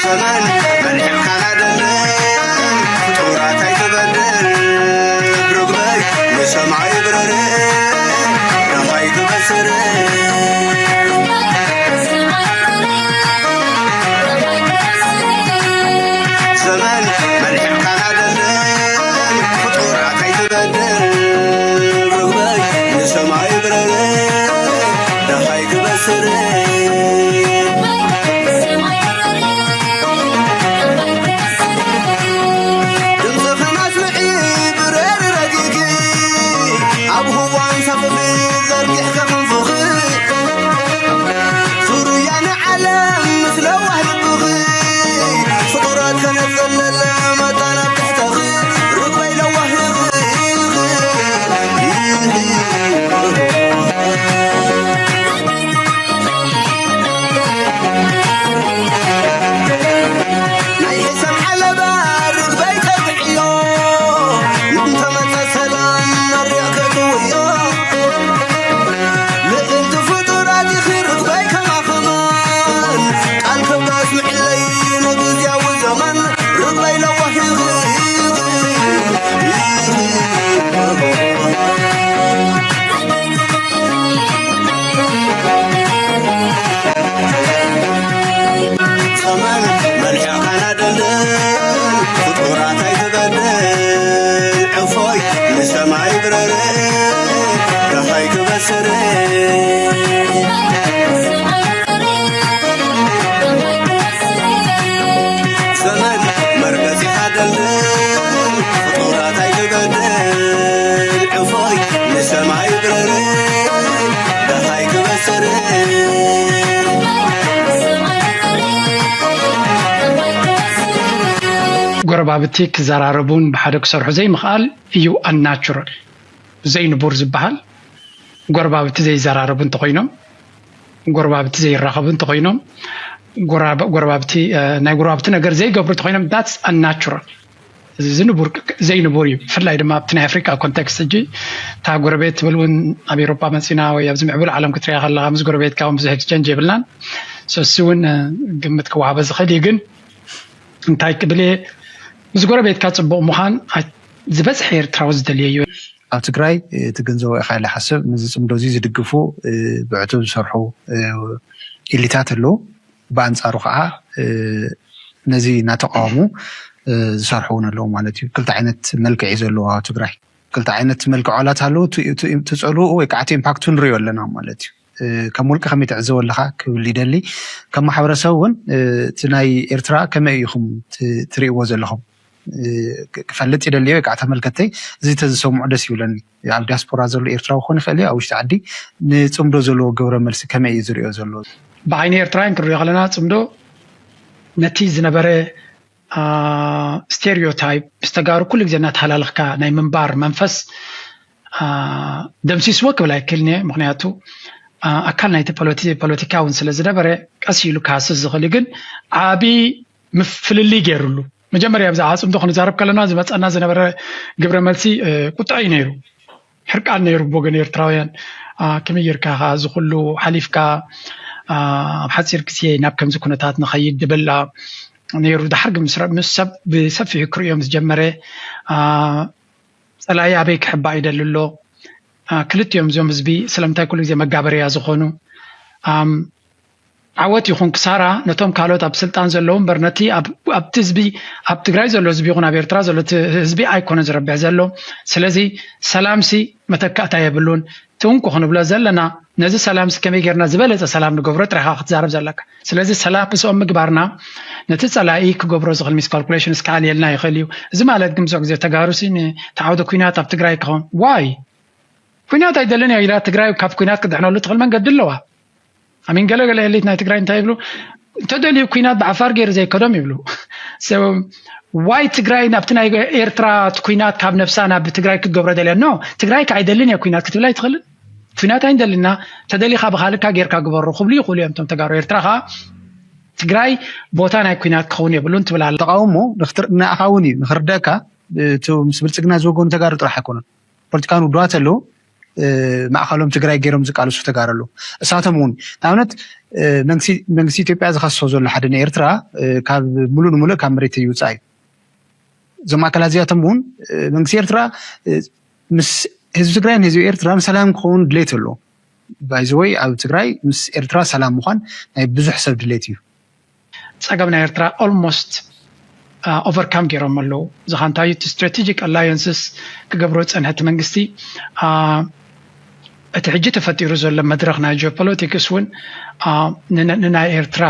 ዘመን መልሕቕካና ደልን ፍጡራት ኣይትበድል። ርግበይ ንሰማይ ብረር፣ ዳኻይ ክበስር። ዘመን መልሕቕካና ደልን ፍጡራት ኣይትበድል። ርግበይ ንሰማይ ብረር፣ ዳኻይ ክበስር። ድምፅኽን ኣስምዒ ብረር ረጊጊ፣ ኣብ ህዋን ሰፍኺ ዘርጊሕኪ ክንፍኺ። ዙርያ ንዓለም ምስ ለዋህ ልብኺ፣ ፍጡራት ከነጸለለ መጣ ናብ ትሕተኺ፣ ርግበይ ለዋህ ኢኺ። ናይ ሕሰም ዓለባ ርግበይ ተብዕዮ፣ እንተመጸ ሰላም መሪቕ ከጥውዮ። ልዕልቲ ፍጡራት ኢኺ ርግበይ ከማኽመን፣ ቃል ክብዳ ኣስምዕለይ ንግዝያዊ ዘመን፣ ርግበይ ለዋህ ኢኺ። ዘመን መልሕቕካና ደልድል፣ ፍጡራት ኣይትበድል። ዕፎይ ንሰማይ ብረር፣ ዳኻይ ክበስር። ዘመን መርገጺኻ ደልድል፣ ፍጡራት ኣይትበድል። ዕፎይ ንሰማይ ብረር፣ ዳኻይ ክበስር። ጎረባብቲ ክዘራረቡን ብሓደ ክሰርሑ ዘይምኽኣል እዩ ኣናቹራል፣ ዘይንቡር ዝበሃል። ጎረባብቲ ዘይዘራረቡ እንተኾይኖም፣ ጎረባብቲ ዘይራኸቡ እንተኾይኖም፣ ጎራብ-፣ ጎረባብቲ፣ እ፣ ናይ ጎረባብቲ ነገር ዘይገብሩ እንተኾይኖም፣ that's unnatural። እዚ ንቡር፣ ዘይንቡር እዩ። ብፍላይ ድማ ኣብቲ ናይ ኣፍሪቃ ኮንቴክስት፣ ሕጂ እታ ጎረቤት ትብል እውን ኣብ ኤውሮጳ መጺና ወይ ኣብዚ ምዕቡል ዓለም ክትሪኣ ከለኻ፣ ምስ ጎረቤትካ እውን ብዙሕ ኤክስቸንጅ የብልናን። So፣ እሱ እውን፣ እ፣ ግምት ክወሃቦ ዝኽእል እዩ። ግን እንታይ ክብል እየ፣ ምስ ጎረቤትካ ጽቡቕ ምዃን ኣይ-፣ ዝበዝሐ ኤርትራዊ ዝደልዮ እዩ። ኣብ ትግራይ፣ እ፣ ትግንዘቦ ኢኻ ኢለ ሓስብ፣ ነዚ ጽምዶ እዚ ዝድግፉ፣ እ፣ ብዕቱብ ዝሰርሑ፣ እ፣ ኢሊታት ኣለዉ። ብኣንጻሩ ከዓ፣ እ፣ ነዚ እናተቃወሙ፣ እ፣ ዝሰርሑ እውን ኣለዉ ማለት እዩ። ክልተ ዓይነት መልክዕ እዩ ዘለዎ ኣብ ትግራይ። ክልተ ዓይነት መልክዕ ዋላ እንተሃለዉ፣ እቲ፣ እቲ፣ እቲ ጸልኡ ወይ ከዓ እቲ ኢምፓክቱ ንሪኦ ኣለና ማለት እዩ። እ፣ ከም ውልቂ ከመይ ትዕዘቦ ኣለኻ ክብል ይደሊ። ከም ማሕበረሰብ እውን፣ እ፣ እቲ ናይ ኤርትራ ከመይ ኢኹም ት-፣ ትሪእዎ ዘለኹም? እ፣ ክ-፣ ክፈልጥ ይደሊ ወይ ከዓ ተመልከተይ እዚ ተዝሰምዑ ደስ ይብለኒ። ኣብ ዲያስፖራ ዘሎ ኤርትራዊ ክኾን ይኽእል እዩ፣ ኣብ ውሽጢ ዓዲ ንጽምዶ ዘለዎ ግብረ መልሲ ከመይ እዩ ዝሪኦ ዘሎ? ብዓይኒ ኤርትራውያን ክንሪኦ ከለና ጽምዶ ነቲ ዝነበረ፣ አ፣ ስቴሪዮታይፕ ምስ ተጋሩ ኩሉ ግዜ እናተሃላለኽካ ናይ ምንባር መንፈስ፣ አ፣ ደምሲስዎ ክብል ኣይክእልን እየ። ምኽንያቱ፣ አ፣ ኣካል ናይቲ ፖለቲ-፣ ፖለቲካ እውን ስለ ዝነበረ ቀስ ኢሉ ክሃስስ ዝኽእል እዩ። ግን ዓቢ ምፍልልይ ገይሩሉ። መጀመርያ ብዛዕባ ጽምዶ ክንዛረብ ከለና ዝመጸና ዝነበረ ግብረ መልሲ፣ እ፣ ቁጥዐ እዩ ነይሩ። ሕርቃን ነይሩ ብወገን ኤርትራውያን። አ፣ ከመይ ጌርካ ኢኻ እዚ ኩሉ ሓሊፍካ፣ አ፣ ኣብ ሓጺር ግዜ ናብ ከምዚ ኩነታት ንኸይድ ድብል፣ አ፣ ነይሩ። ድሓር ግን ምስ ረ-፣ ምስ ሰብ ብሰፊሑ ክርእዮ ምስ ጀመረ፣ አ፣ ጸላኢ ኣበይ ክሕባእ ይደሊ ኣሎ? አ፣ ክልቲኦም እዚኦም ህዝቢ ስለምንታይ ኩሉ ግዜ መጋበርያ ዝኾኑ? ኣም፣ ዓወት ይኹን ክሳራ ነቶም ካልኦት ኣብ ስልጣን ዘለዉ እምበር ነቲ ኣብ፣ ኣብቲ ህዝቢ፣ ኣብ ትግራይ ዘሎ ህዝቢ ይኹን ኣብ ኤርትራ ዘሎ እቲ ህዝቢ ኣይኮነ ዝረብሕ ዘሎ። ስለዚ ሰላምሲ መተካእታ የብሉን። እቲ እንኮ ክንብሎ ዘለና ነዚ ሰላምሲ ከመይ ጌርና ዝበለጸ ሰላም ንገብሮ ጥራይ ኢኻ ክትዛረብ ዘለካ። ስለዚ ሰላም ምስኦም ምግባርና ነቲ ጸላኢ ክገብሮ ዝኽእል ሚስካልኩሌሽንስ ክኣልየልና ይኽእል እዩ። እዚ ማለት ግን ብዙሕ ግዜ ተጋሩሲ ንተዓውደ ኲናት ኣብ ትግራይ ክኸውን ዋይ? ኲናት ኣይደልን እያ ኢላ ትግራይ ካብ ኲናት ክድሕነሉ ትኽእል መንገዲ ኣለዋ። ኣሚን ገለ ገለ ኤሊት ናይ ትግራይ እንታይ ይብሉ? እንተደልዩ ኲናት ብዓፋር ገይሩ ዘይከዶም ይብሉ። So፣ ዋይ ትግራይ ናብቲ ናይ ኤርትራ እቲ ኲናት ካብ ነብሳ ናብ ትግራይ ክትገብሮ ደልያ? ኖ፣ ትግራይ ከ ኣይደልን እየ ኲናት ክትብል ኣይትኽእልን። ኲናት ኣይንደልና፣ ተደሊኻ ብኻልካ ጌርካ ግበሮ ክብሉ ይኽእሉ እዮም እቶም ተጋሩ። ኤርትራ ከኣ ትግራይ ቦታ ናይ ኲናት ክኸውን የብሉን ትብል ኣላ። ተቃውሞ ንኽትር-፣ ንኣኻ እውን እዩ ንኽርደካ፣ እቲ ምስ ብልጽግና ዝወገኑ ተጋሩ ጥራሕ ኣይኮኑን። ፖለቲካን ውድባት ኣለዉ፣ ማእኸሎም ትግራይ ገይሮም ዝቃለሱ ተጋሩ ኣለዉ። እሳቶም እውን ንኣብነት መንግስቲ ኢትዮጵያ ዝኸሶ ዘሎ ሓደ ንኤርትራ ካብ ሙሉእ ንሙሉእ ካብ መሬት ይውፃእ እዩ። እዞም ኣካላት እዚኣቶም እውን መንግስቲ ኤርትራ ምስ ህዝቢ ትግራይን ህዝቢ ኤርትራን ሰላም ክኸውን ድሌት ኣለዎ። ባይዘወይ ኣብ ትግራይ ምስ ኤርትራ ሰላም ምዃን ናይ ብዙሕ ሰብ ድሌት እዩ። ፀገም ናይ ኤርትራ almost overcome ገይሮም ኣለዉ። ዝኻንታዩ strategic alliances ክገብሮ ፀንሐቲ መንግስቲ እቲ ሕጂ ተፈጢሩ ዘሎ መድረኽ ናይ ጂኦፖለቲክስ እውን ንናይ ኤርትራ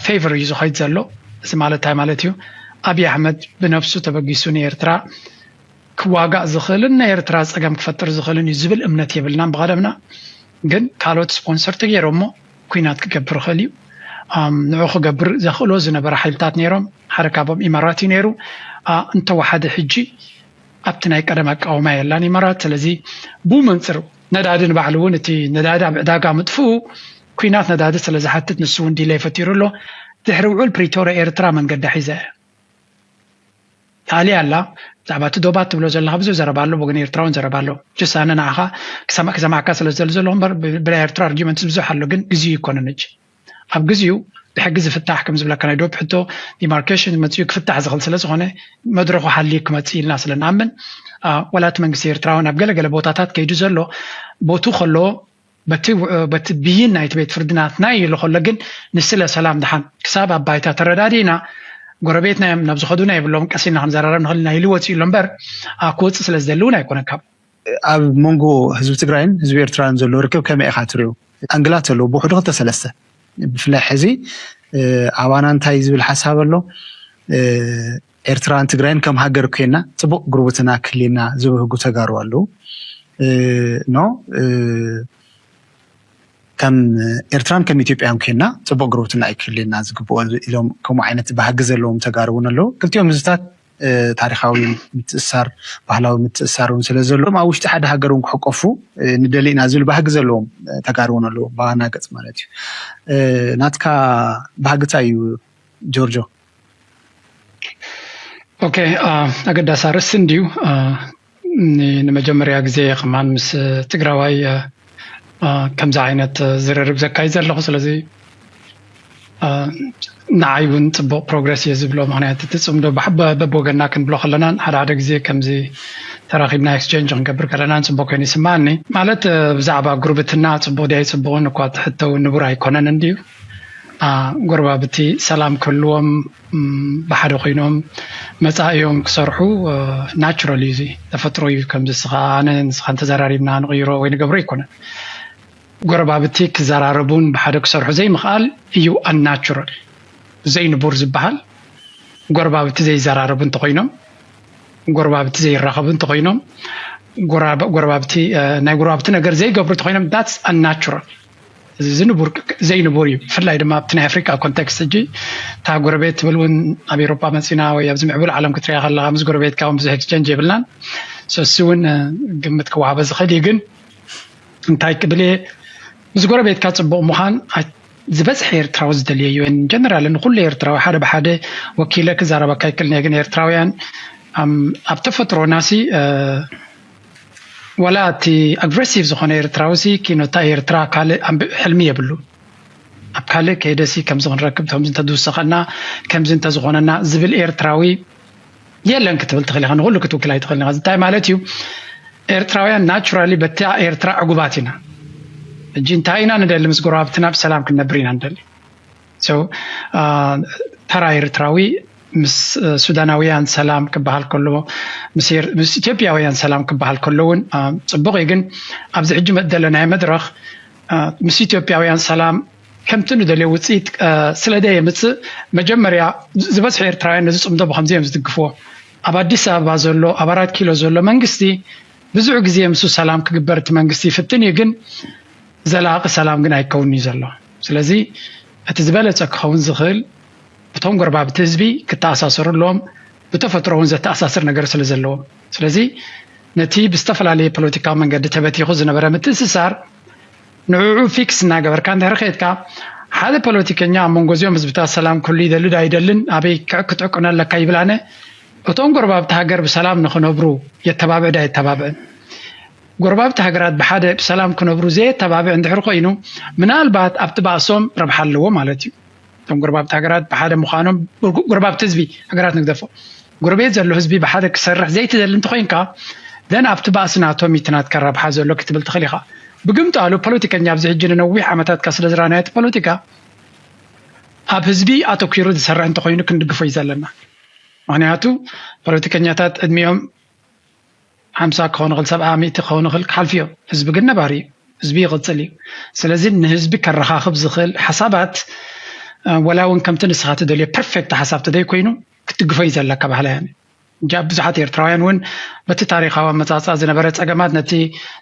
favor እዩ ዝኸይድ ዘሎ። እዚ ማለት እንታይ ማለት እዩ? ኣብይ ኣሕመድ ብነብሱ ተበጊሱ ንኤርትራ ክዋጋእ ዝኽእልን ናይ ኤርትራ ፀገም ክፈጥር ዝኽእልን እዩ ዝብል እምነት የብልናን ብቐደምና። ግን ካልኦት ስፖንሰር ተገይሮሞ ኩናት ክገብር ይኽእል እዩ። ንዑ ክገብር ዘኽእሎ ዝነበረ ሓይልታት ነይሮም። ሓደ ካብኦም ኢማራት እዩ ነይሩ። እንተወሓደ ሕጂ ኣብቲ ናይ ቀደም ኣቃውማ የላን ኢማራት። ስለዚ ብመንፅሩ ነዳዲ ንባዕሉ እውን እቲ ነዳዲ ኣብ ዕዳጋ ምጥፍኡ ኩናት ነዳዲ ስለ ዝሓትት ንሱ እውን ዲለይ ፈጢሩ ኣሎ። ድሕሪ ውዕል ፕሪቶርያ ኤርትራ መንገዳ ሒዛ እያ። ታሊ ኣላ ብዛዕባ እቲ ዶባት ትብሎ ዘለካ ብዙሕ ዘረባ ኣሎ፣ ብወገን ኤርትራ እውን ዘረባ ኣሎ። ጅስ ኣነ ንዓኻ ክሰማዕካ ስለ ዝደሊ ዘለኹ እምበር ብናይ ኤርትራ ኣርጊመንትስ ብዙሕ ኣሎ፣ ግን ግዜኡ ይኮነን ሕጂ። ኣብ ግዜኡ ብሕጊ ዝፍታሕ ከም ዝብለካ ናይ ዶብ ሕቶ ዲማርኬሽን መፅኡ ክፍታሕ ዝኽእል ስለ ዝኾነ መድረኹ ሓልዩ ክመፅእ ኢልና ስለ ንኣምን ወላ እቲ መንግስቲ ኤርትራ እውን ኣብ ገለገለ ቦታታት ከይዱ ዘሎ ቦቱ ከሎ በቲ ብይን ናይቲ ቤት ፍርዲ ናትና ኢሉ ከሎ ግን ንስለ ሰላም ድሓን ክሳብ ኣብ ባይታ ተረዳዲእና ጎረቤትና እዮም ናብ ዝኸዱና የብሎም ቀስ ኢልና ክንዘራረብ ንኽእል ኢና ኢሉ ወፂኡ ኣሎ እምበር ክወፅእ ስለ ዝደሊ እውን ኣይኮነን ካብ ኣብ መንጎ ህዝቢ ትግራይን ህዝቢ ኤርትራን ዘሎ ርክብ ከመይ ኢኻ ትሪኦ? ኣንግላት ኣለዉ ብውሕዱ ክልተ ሰለስተ ብፍላይ ሕዚ ኣባና እንታይ ዝብል ሓሳብ ኣሎ? ኤርትራን ትግራይን ከም ሃገር ኮይና ፅቡቅ ጉርብትና ክህልየና ዝብህጉ ተጋሩ ኣለዉ ኖ ከም ኤርትራን ከም ኢትዮጵያን ኮይና ፅቡቅ ጉርብትና ኣይክህልየና ዝግብኦ ኢሎም ከምኡ ዓይነት ባህጊ ዘለዎም ተጋሩ እውን ኣለዉ። ክልቲኦም ህዝብታት ታሪካዊ ምትእሳር ባህላዊ ምትእሳር እውን ስለ ዘለዎም ኣብ ውሽጢ ሓደ ሃገር እውን ክሕቆፉ ንደሊ ኢና ዝብል ባህጊ ዘለዎም ተጋሩ እውን ኣለዉ። ብኣና ገፅ ማለት እዩ። ናትካ ባህጊ እንታይ እዩ ጆርጆ? ኦኬ ኣገዳሲ ኣርእስቲ እንድዩ። ንመጀመርያ ግዜ ከማን ምስ ትግራዋይ ከምዚ ዓይነት ዝርርብ ዘካይድ ዘለኹ ስለዚ ንዓይ እውን ፅቡቅ ፕሮግረስ እየ ዝብሎ። ምክንያቱ እቲ ፅምዶ በብወገንና ክንብሎ ከለና ሓደ ሓደ ግዜ ከምዚ ተራኪብና ኤክስቼንጅ ክንገብር ከለና ፅቡቅ ኮይኑ ይስማዓኒ። ማለት ብዛዕባ ጉርብትና ፅቡቅ ድያ ይፅቡቅን እኳ ትሕተው ንቡር ኣይኮነን እንድዩ። ጎረባብቲ ሰላም ክህልዎም ብሓደ ኮይኖም መፃኢኦም ክሰርሑ ናቹራል እዩ። እዚ ተፈጥሮ እዩ። ከምዚ ስኻ ኣነ ንስኻን ተዘራሪብና ንቕይሮ ወይ ንገብሮ ኣይኮነን። ጎረባብቲ ክዘራረቡን ብሓደ ክሰርሑ ዘይምኽኣል እዩ ኣናቹራል። ዘይንቡር ዝበሃል ጎረባብቲ ዘይዘራረቡ እንተኮይኖም፣ ጎረባብቲ ዘይራኸቡ እንተኮይኖም፣ ጎረባብቲ ናይ ጎረባብቲ ነገር ዘይገብሩ እንተኮይኖም that's unnatural። እዚ ንቡር ዘይንቡር እዩ። ብፍላይ ድማ ኣብቲ ናይ ኣፍሪካ ኮንቴክስት ሕጂ እታ ጎረቤት ትብል እውን ኣብ ኤሮጳ መፂና ወይ ኣብዚ ምዕቡል ዓለም ክትሪያ ከለካ ምስ ጎረቤትካ እውን ብዙሕ ኤክስቸንጅ የብልናን። እሱ እውን ግምት ክወሃበ ዝኽእል እዩ። ግን እንታይ ክብል እየ ምስ ጎረቤትካ ፅቡቅ ምዃን ዝበዝሐ ኤርትራዊ ዝደልዮ እዩ። ጀነራል ንኩሉ ኤርትራዊ ሓደ ብሓደ ወኪለ ክዛረበካ ይክእል እየ። ግን ኤርትራውያን ኣብ ተፈጥሮና ሲ ዋላ እቲ ኣግሬሲቭ ዝኾነ ኤርትራዊ ሲ ኪኖታ ኤርትራ ካልእ ሕልሚ የብሉ። ኣብ ካልእ ከይደሲ ከምዚ ክንረክብ ከምዚ እንተዝውሰኸና ከምዚ እንተዝኾነና ዝብል ኤርትራዊ የለን ክትብል ትኽእል ኢኻ። ንኩሉ ክትውክል ኣይትኽእል ኢኻ። እንታይ ማለት እዩ? ኤርትራውያን ናቹራሊ በታ ኤርትራ ዕጉባት ኢና። ሕጂ እንታይ ኢና ንደሊ? ምስ ጎረባብትና ብሰላም ክንነብር ኢና ንደሊ። ተራ ኤርትራዊ ምስ ሱዳናውያን ሰላም ክበሃል ከሎ ምስ ኢትዮጵያውያን ሰላም ክበሃል ከሎ እውን ፅቡቅ እዩ። ግን ኣብዚ ሕጂ ዘለናዮ መድረኽ ምስ ኢትዮጵያውያን ሰላም ከምቲ ንደልዮ ውፅኢት ስለ ዘየምፅእ መጀመርያ ዝበዝሑ ኤርትራውያን ነዚ ፅምዶ ብከምዚ እዮም ዝድግፍዎ። ኣብ ኣዲስ ኣበባ ዘሎ ኣብ ኣራት ኪሎ ዘሎ መንግስቲ ብዙሕ ግዜ ምስኡ ሰላም ክግበር እቲ መንግስቲ ይፍትን እዩ፣ ግን ዘላቒ ሰላም ግን ኣይከውን እዩ ዘሎ። ስለዚ እቲ ዝበለፀ ክኸውን ዝኽእል እቶም ጎረባብቲ ህዝቢ ክተኣሳሰሩ ኣለዎም። ብተፈጥሮ እውን ዘተኣሳስር ነገር ስለ ዘለዎም ስለዚ ነቲ ብዝተፈላለየ ፖለቲካዊ መንገዲ ተበቲኹ ዝነበረ ምትእስሳር ንዕዑ ፊክስ እናገበርካ እንድሕር ከድካ ሓደ ፖለቲከኛ ኣብ መንጎ እዚኦም ህዝብታት ሰላም ክህሉ ይደሊ ዶ ኣይደልን ኣበይ ክትዕቅኖ ኣለካ ይብል ኣነ እቶም ጎረባብቲ ሃገር ብሰላም ንክነብሩ የተባብዕ ዶ ኣየተባብዕን ጎረባብቲ ሃገራት ብሓደ ብሰላም ክነብሩ ዘየተባብዕ እንድሕር ኮይኑ፣ ምናልባት ኣብቲ ባእሶም ረብሓ ኣለዎ ማለት እዩ። እቶም ጎረባብቲ ሃገራት ብሓደ ምዃኖም፣ ጎረባብቲ ህዝቢ፣ ሃገራት ንግደፎ፣ ጎረቤት ዘሎ ህዝቢ ብሓደ ክሰርሕ ዘይትደሊ እንተኮይንካ፣ ደን ኣብቲ ባእሲ ናቶም እዩ እቲ ናትካ ረብሓ ዘሎ ክትብል ትኽእል ኢኻ። ብግምጣሉ ፖለቲከኛ ኣብዚ ሕጂ ንነዊሕ ዓመታትካ ስለ ዝረኣናዮ እቲ ፖለቲካ ኣብ ህዝቢ ኣተኪሩ ዝሰርሕ እንተኮይኑ ክንድግፎ እዩ ዘለና። ምክንያቱ ፖለቲከኛታት ዕድሚኦም ሓምሳ ክኸውን ይኽእል፣ ሰብዓ፣ ሚእቲ ክኸውን ይኽእል፣ ክሓልፍ እዮም። ህዝቢ ግን ነባሪ እዩ። ህዝቢ ይቕጽል እዩ። ስለዚ ንህዝቢ ከረኻኽብ ዝኽእል ሓሳባት፣ እ፣ ወላ እውን ከምቲ ንስኻ ትደልዮ ፐርፌክት ሓሳብ ተዘይኮይኑ ክትድግፎ እዩ ዘለካ ባህላ ያኔ። እንጃ ብዙሓት ኤርትራውያን እውን በቲ ታሪኻዊ ኣመጻጽኣ ዝነበረ ጸገማት ነቲ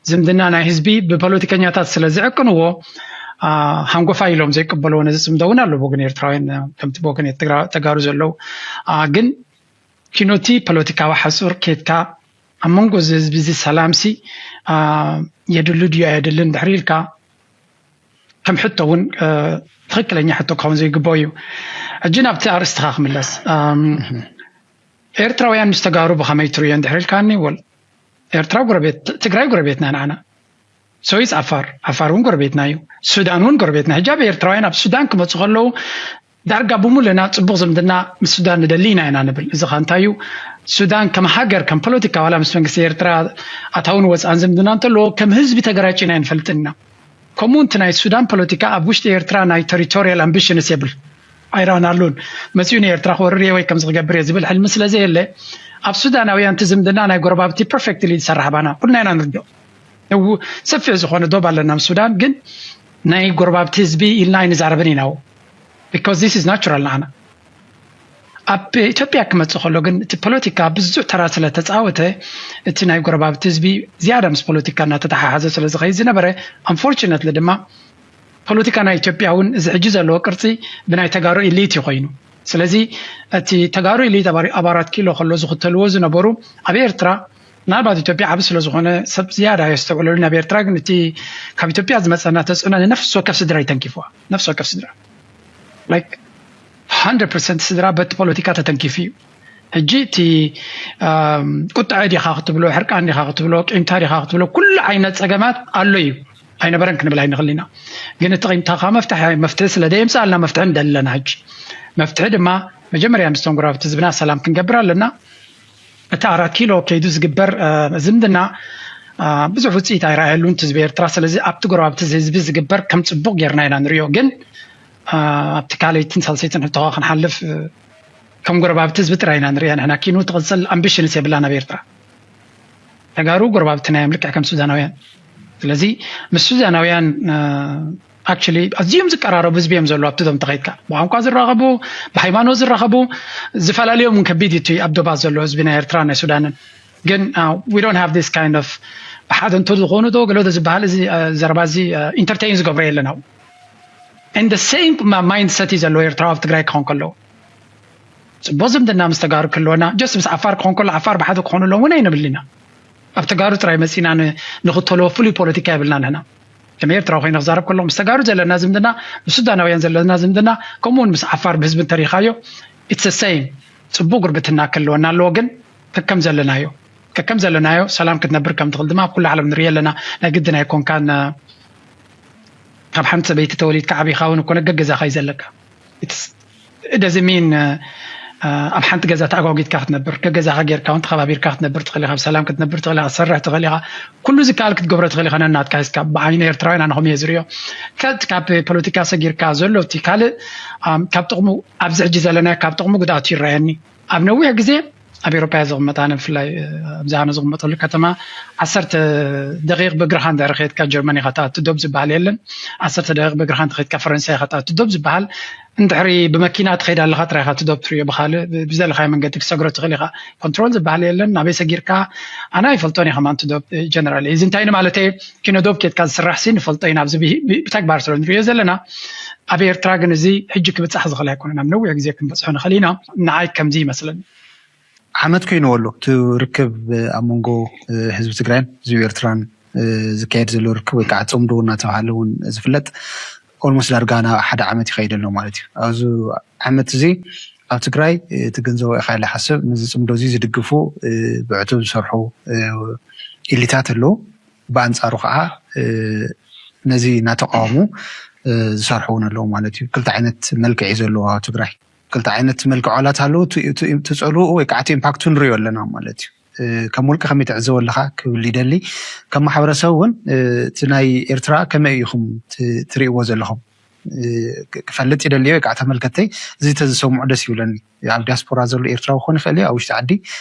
ዝምድና ናይ ህዝቢ ብፖለቲከኛታት ስለ ዝዕቅንዎ፣ አ፣ ሃንጎፋ ኢሎም ዘይቀበልዎ ነዚ ጽምዶ እውን ኣለዎ። ግን ኤርትራውያን፣ እ፣ ከምቲ ብወገን ኤርትራ ተጋሩ ዘለዉ፣ አ፣ ግን ኪኖቲ ፖለቲካዊ ሓጹር ኬድካ ኣብ መንጎ እዚ ህዝቢ እዚ ሰላምሲ፣ አ፣ የድሉ ድዩ ኣየድልን ድሕሪ ኢልካ ከም ሕቶ እውን፣ እ፣ ትኽክለኛ ሕቶ ክኸውን ዘይግባኦ እዩ። ሕጂ ናብቲ ኣርእስትኻ ክምለስ። ኣም፣ ኤርትራውያን ምስ ተጋሩ ብኸመይ ትርእዮ እንድሕር ኢልካኒ፣ ወል፣ ኤርትራ ጎረቤት፣ ትግራይ ጎረቤትና ንዓና። So is ዓፋር፣ ዓፋር እውን ጎረቤትና እዩ። ሱዳን እውን ጎረቤትና። ሕጂ ኣብ ኤርትራውያን ኣብ ሱዳን ክመጹ ከለዉ ዳርጋ ብሙሉእና ጽቡቕ ዝምድና ምስ ሱዳን ንደሊ ኢና ኢና ንብል። እዚ ኸኣ እንታይ እዩ? ሱዳን ከም ሃገር፣ ከም ፖለቲካ፣ ዋላ ምስ መንግስቲ ኤርትራ ኣታውን ወጻእን ዝምድና እንተለዎ፣ ከም ህዝቢ ተገራጭና ኣይንፈልጥን ኢና። ከምኡ እቲ ናይ ሱዳን ፖለቲካ ኣብ ውሽጢ ኤርትራ ናይ ቴሪቶሪያል ኣምቢሽንስ የብል። ኣይረኣናሉን። መጺኡ ንኤርትራ ክወርር እየ ወይ ከምዚ ክገብር እየ ዝብል ሕልሚ ስለ ዘየለ፣ ኣብ ሱዳናውያን እቲ ዝምድና ናይ ጎረባብቲ ፐርፌክትሊ ዝሰርሕ ባና ኩልና ኢና ንርድኦ። እው፣ ሰፊሕ ዝኾነ ዶብ ኣለና ምስ ሱዳን፣ ግን ናይ ጎረባብቲ ህዝቢ ኢልና ኣይንዛረብን ኢና። Because this is natural ንዓና። ኣብ ኢትዮጵያ ክመጽእ ከሎ ግን እቲ ፖለቲካ ብዙሕ ተራ ስለ ተጻወተ፣ እቲ ናይ ጎረባብቲ ህዝቢ ዝያዳ ምስ ፖለቲካ እናተተሓሓዘ ስለ ዝኸይድ ዝነበረ፣ ኣንፎርቹነትሊ ድማ ፖለቲካ ናይ ኢትዮጵያ እውን እዚ ሕጂ ዘለዎ ቅርጺ ብናይ ተጋሩ ኢሊት እዩ ኮይኑ። ስለዚ እቲ ተጋሩ ኢሊት ኣብ ኣር-፣ ኣብ ኣራት ኪሎ ከሎ ዝኽተልዎ ዝነበሩ ኣብ ኤርትራ፣ ምናልባት ኢትዮጵያ ዓቢ ስለ ዝኾነ ሰብ ዝያዳ የስተውዕለሉን፣ ኣብ ኤርትራ ግን እቲ ካብ ኢትዮጵያ ዝመጸና ተጽዕኖ ንነፍሲ ወከፍ ስድራ እዩ ተንኪፍዋ። ነፍሲ ወከፍ ስድራ፣ ላይክ፣ ሃንድረድ ፐርሰንት ስድራ በቲ ፖለቲካ ተተንኪፉ እዩ። ሕጂ እቲ፣ ኣም፣ ቁጥዐ ዲኻ ክትብሎ፣ ሕርቃን ዲኻ ክትብሎ፣ ቂምታ ዲኻ ክትብሎ፣ ኩሉ ዓይነት ጸገማት ኣሎ እዩ። ኣይነበረን ክንብል ኣይንኽእል ኢና። ግን እቲ ቂምታኻ መፍትሒ፣ መፍትሒ ስለ ደየምጽኣልና መፍትሒ ንደሊ ኣለና። ሕጂ መፍትሒ ድማ መጀመርያ ምስቶም ጎረባብቲ ህዝብና ሰላም ክንገብር ኣለና። እቲ ኣራት ኪሎ ከይዱ ዝግበር፣ እ፣ ዝምድና፣ እ፣ ብዙሕ ውጽኢት ኣይረኣየሉን እቲ ህዝቢ ኤርትራ። ስለዚ ኣብቲ ጎረባብቲ ህዝቢ ዝግበር ከም ጽቡቕ ጌርና ኢና ንርእዮ። ግን፣ እ፣ ኣብቲ ካልኣይትን ሳልሰይትን ሕቶኻ ክንሓልፍ፣ እ፣ ከም ጎረባብቲ ህዝቢ ጥራይ ኢና ንርእያ ንሕና። ኪኑ ትቕጽል ኣምቢሽንስ የብላን ኣብ ኤርትራ። ተጋሩ ጎረባብትና እዮም ልክዕ ከም ሱዳናውያን። ስለዚ ምስ ሱዳናውያን፣ እ፣ ኣክቹሊ ኣዝዮም ዝቀራረቡ ህዝቢ እዮም ዘለዉ ኣብቲ ዶብ እንተኸይድካ። ብቋንቋ ዝራኸቡ፣ ብሃይማኖት ዝራኸቡ፣ ዝፈላለዮም እውን ከቢድ እዩ እቲ ኣብ ዶባት ዘሎ ህዝቢ ናይ ኤርትራ ናይ ሱዳንን። ግን፣ እ፣ we don't have this kind of ብሓደ እንተዝኾኑ ዶ ገለ ዶ ዝበሃል እዚ፣ እ፣ ዘረባ እዚ፣ እ፣ ኢንተርቴይን ዝገብሮ የለን ኣብኡ። And the same ማ-፣ ማይንድሰት እዩ ዘለዎ ኤርትራዊ ኣብ ትግራይ ክኾን ከለዎ። ጽቡቕ ዝምድና ምስ ተጋሩ ክህልወና፣ ጀስት ምስ ዓፋር ክኾን ከሎ ዓፋር ብሓደ ክኾኑ ኣለዎም እውን ኣይንብል ኢና። ኣብ ተጋሩ ጥራይ መጺና ን-፣ ንኽተልዎ ፍሉይ ፖለቲካ የብልና ንሕና። ከም ኤርትራዊ ኮይነ ክዛረብ ከለኹ ምስ ተጋሩ ዘለና ዝምድና፣ ምስ ሱዳናውያን ዘለና ዝምድና፣ ከምኡ እውን ምስ ዓፋር ብህዝቢ እንተሪኻዮ፣ it's the same። ጽቡቕ ጉርብትና ክህልወና ኣለዎ፣ ግን ከከም ዘለናዮ፣ ከከም ዘለናዮ ሰላም ክትነብር ከም ትኽእል ድማ ኣብ ኩሉ ዓለም ንርኢ ኣለና። ናይ ግድን ኣይኮንካን፣ እ፣ ካብ ሓንቲ ሰበይቲ ተወሊድካ ዓቢኻ እውን እኮ ገገዛኻ እዩ ዘለካ። It's፣ it doesn't mean፣ እ፣ እ፣ ኣብ ሓንቲ ገዛ ተኣጓጊድካ ክትነብር፣ ገገዛኻ ጌርካ እውን ተኸባቢርካ ክትነብር ትኽእል ኢኻ፣ ኣብ ሰላም ክትነብር ትኽእል ኢኻ፣ ክትሰርሕ ትኽእል ኢኻ። ኩሉ ዝከኣል ክትገብሮ ትኽእል ኢኻ ነናትካ ሒዝካ። ብዓይኒ ኤርትራውያን ኣነ ከምኡ እየ ዝርእዮ። ከ-፣ ካብ ፖለቲካ ሰጊርካ ዘሎ እቲ ካልእ፣ ኣም፣ ካብ ጥቕሙ፣ ኣብዚ ሕጂ ዘለናዮ ካብ ጥቕሙ ጉድኣቱ ይረኣየኒ። ኣብ ነዊሕ ግዜ ኣብ ኤውሮጳ እየ ዝቕመጥ ኣነ፣ ብፍላይ፣ እ፣ ኣብዚ ኣነ ዝቕመጠሉ ከተማ ዓሰርተ ደቂቕ ብእግርኻ እንድሕር ከድካ ጀርመን ኢኻ ትኣቱ፣ ዶብ ዝበሃል የለን። ዓሰርተ ደቂቕ ብእግርኻ እንተኸድካ ፈረንሳይ ኢኻ ትኣቱ፣ ዶብ ዝበሃል። እንድሕሪ ብመኪና ትኸይድ ኣለኻ ጥራይ ኢኻ እቲ ዶብ ትርእዮ፣ ብኻልእ ብ-፣ ብዝደለኻዮ መንገዲ ክትሰግሮ ትኽእል ኢኻ። ኮንትሮል ዝበሃል የለን። ናበይ ሰጊርካ ኣነ ኣይፈልጦን እየ ከማን እቲ ዶብ፣ እ፣ ጀነራል። እዚ እንታይ ንማለተይ፣ ኪነ ዶብ ኬድካ ዝስራሕ ሲ ንፈልጦ ኢና፣ ኣብዚ ብሂ-፣ ብ-፣ ብተግባር ስለ ንርእዮ ዘለና። ኣብ ኤርትራ ግን እዚ ሕጂ ክብጻሕ ዝኽእል ኣይኮነን። ኣብ ነዊሕ ግዜ ክንበጽሖ ንኽእል ኢና። ንዓይ ከምዚ ይመስለኒ። ዓመት ኮይኑ ኣሎ እቲ ርክብ ኣብ መንጎ፣ እ፣ ህዝቢ ትግራይን ህዝቢ ኤርትራን፣ እ፣ ዝካየድ ዘሎ ርክብ ወይ ከዓ ጽምዶ እናተባሃለ እውን ዝፍለጥ ኦልሞስት ዳርጋ ናብ ሓደ ዓመት ይኸይድ ኣሎ ማለት እዩ። ኣብዚ ዓመት እዚ ኣብ ትግራይ፣ እ፣ ትግንዘቦ ኢኻ ኢለ ሓስብ፣ ነዚ ጽምዶ እዚ ዝድግፉ፣ እ፣ ብዕቱብ ዝሰርሑ፣ እ፣ ኢሊታት ኣለዉ። ብኣንፃሩ ከዓ ነዚ እናተቃወሙ ዝሰርሑ እውን ኣለዉ ማለት እዩ። ክልተ ዓይነት መልክዕ እዩ ዘለዎ ኣብ ትግራይ። ክልተ ዓይነት መልክዕ ዋላ ኣለዉ፣ ትፅዕሉ ወይ ከዓ ኢምፓክቱ ንሪኦ ኣለና ማለት እዩ። ከም ውልቂ ከመይ ትዕዘቦ ኣለካ ክብል ይደሊ። ከም ማሕበረሰብ እውን እቲ ናይ ኤርትራ ከመይ ኢኹም ትሪእዎ ዘለኹም? ክፈልጥ ይደሊ ወይ ከዓ ተመልከተይ እዚ ተዝሰምዑ ደስ ይብለኒ። ኣብ ዲያስፖራ ዘሎ ኤርትራዊ ክኾን ይኽእል እዩ፣ ኣብ ውሽጢ ዓዲ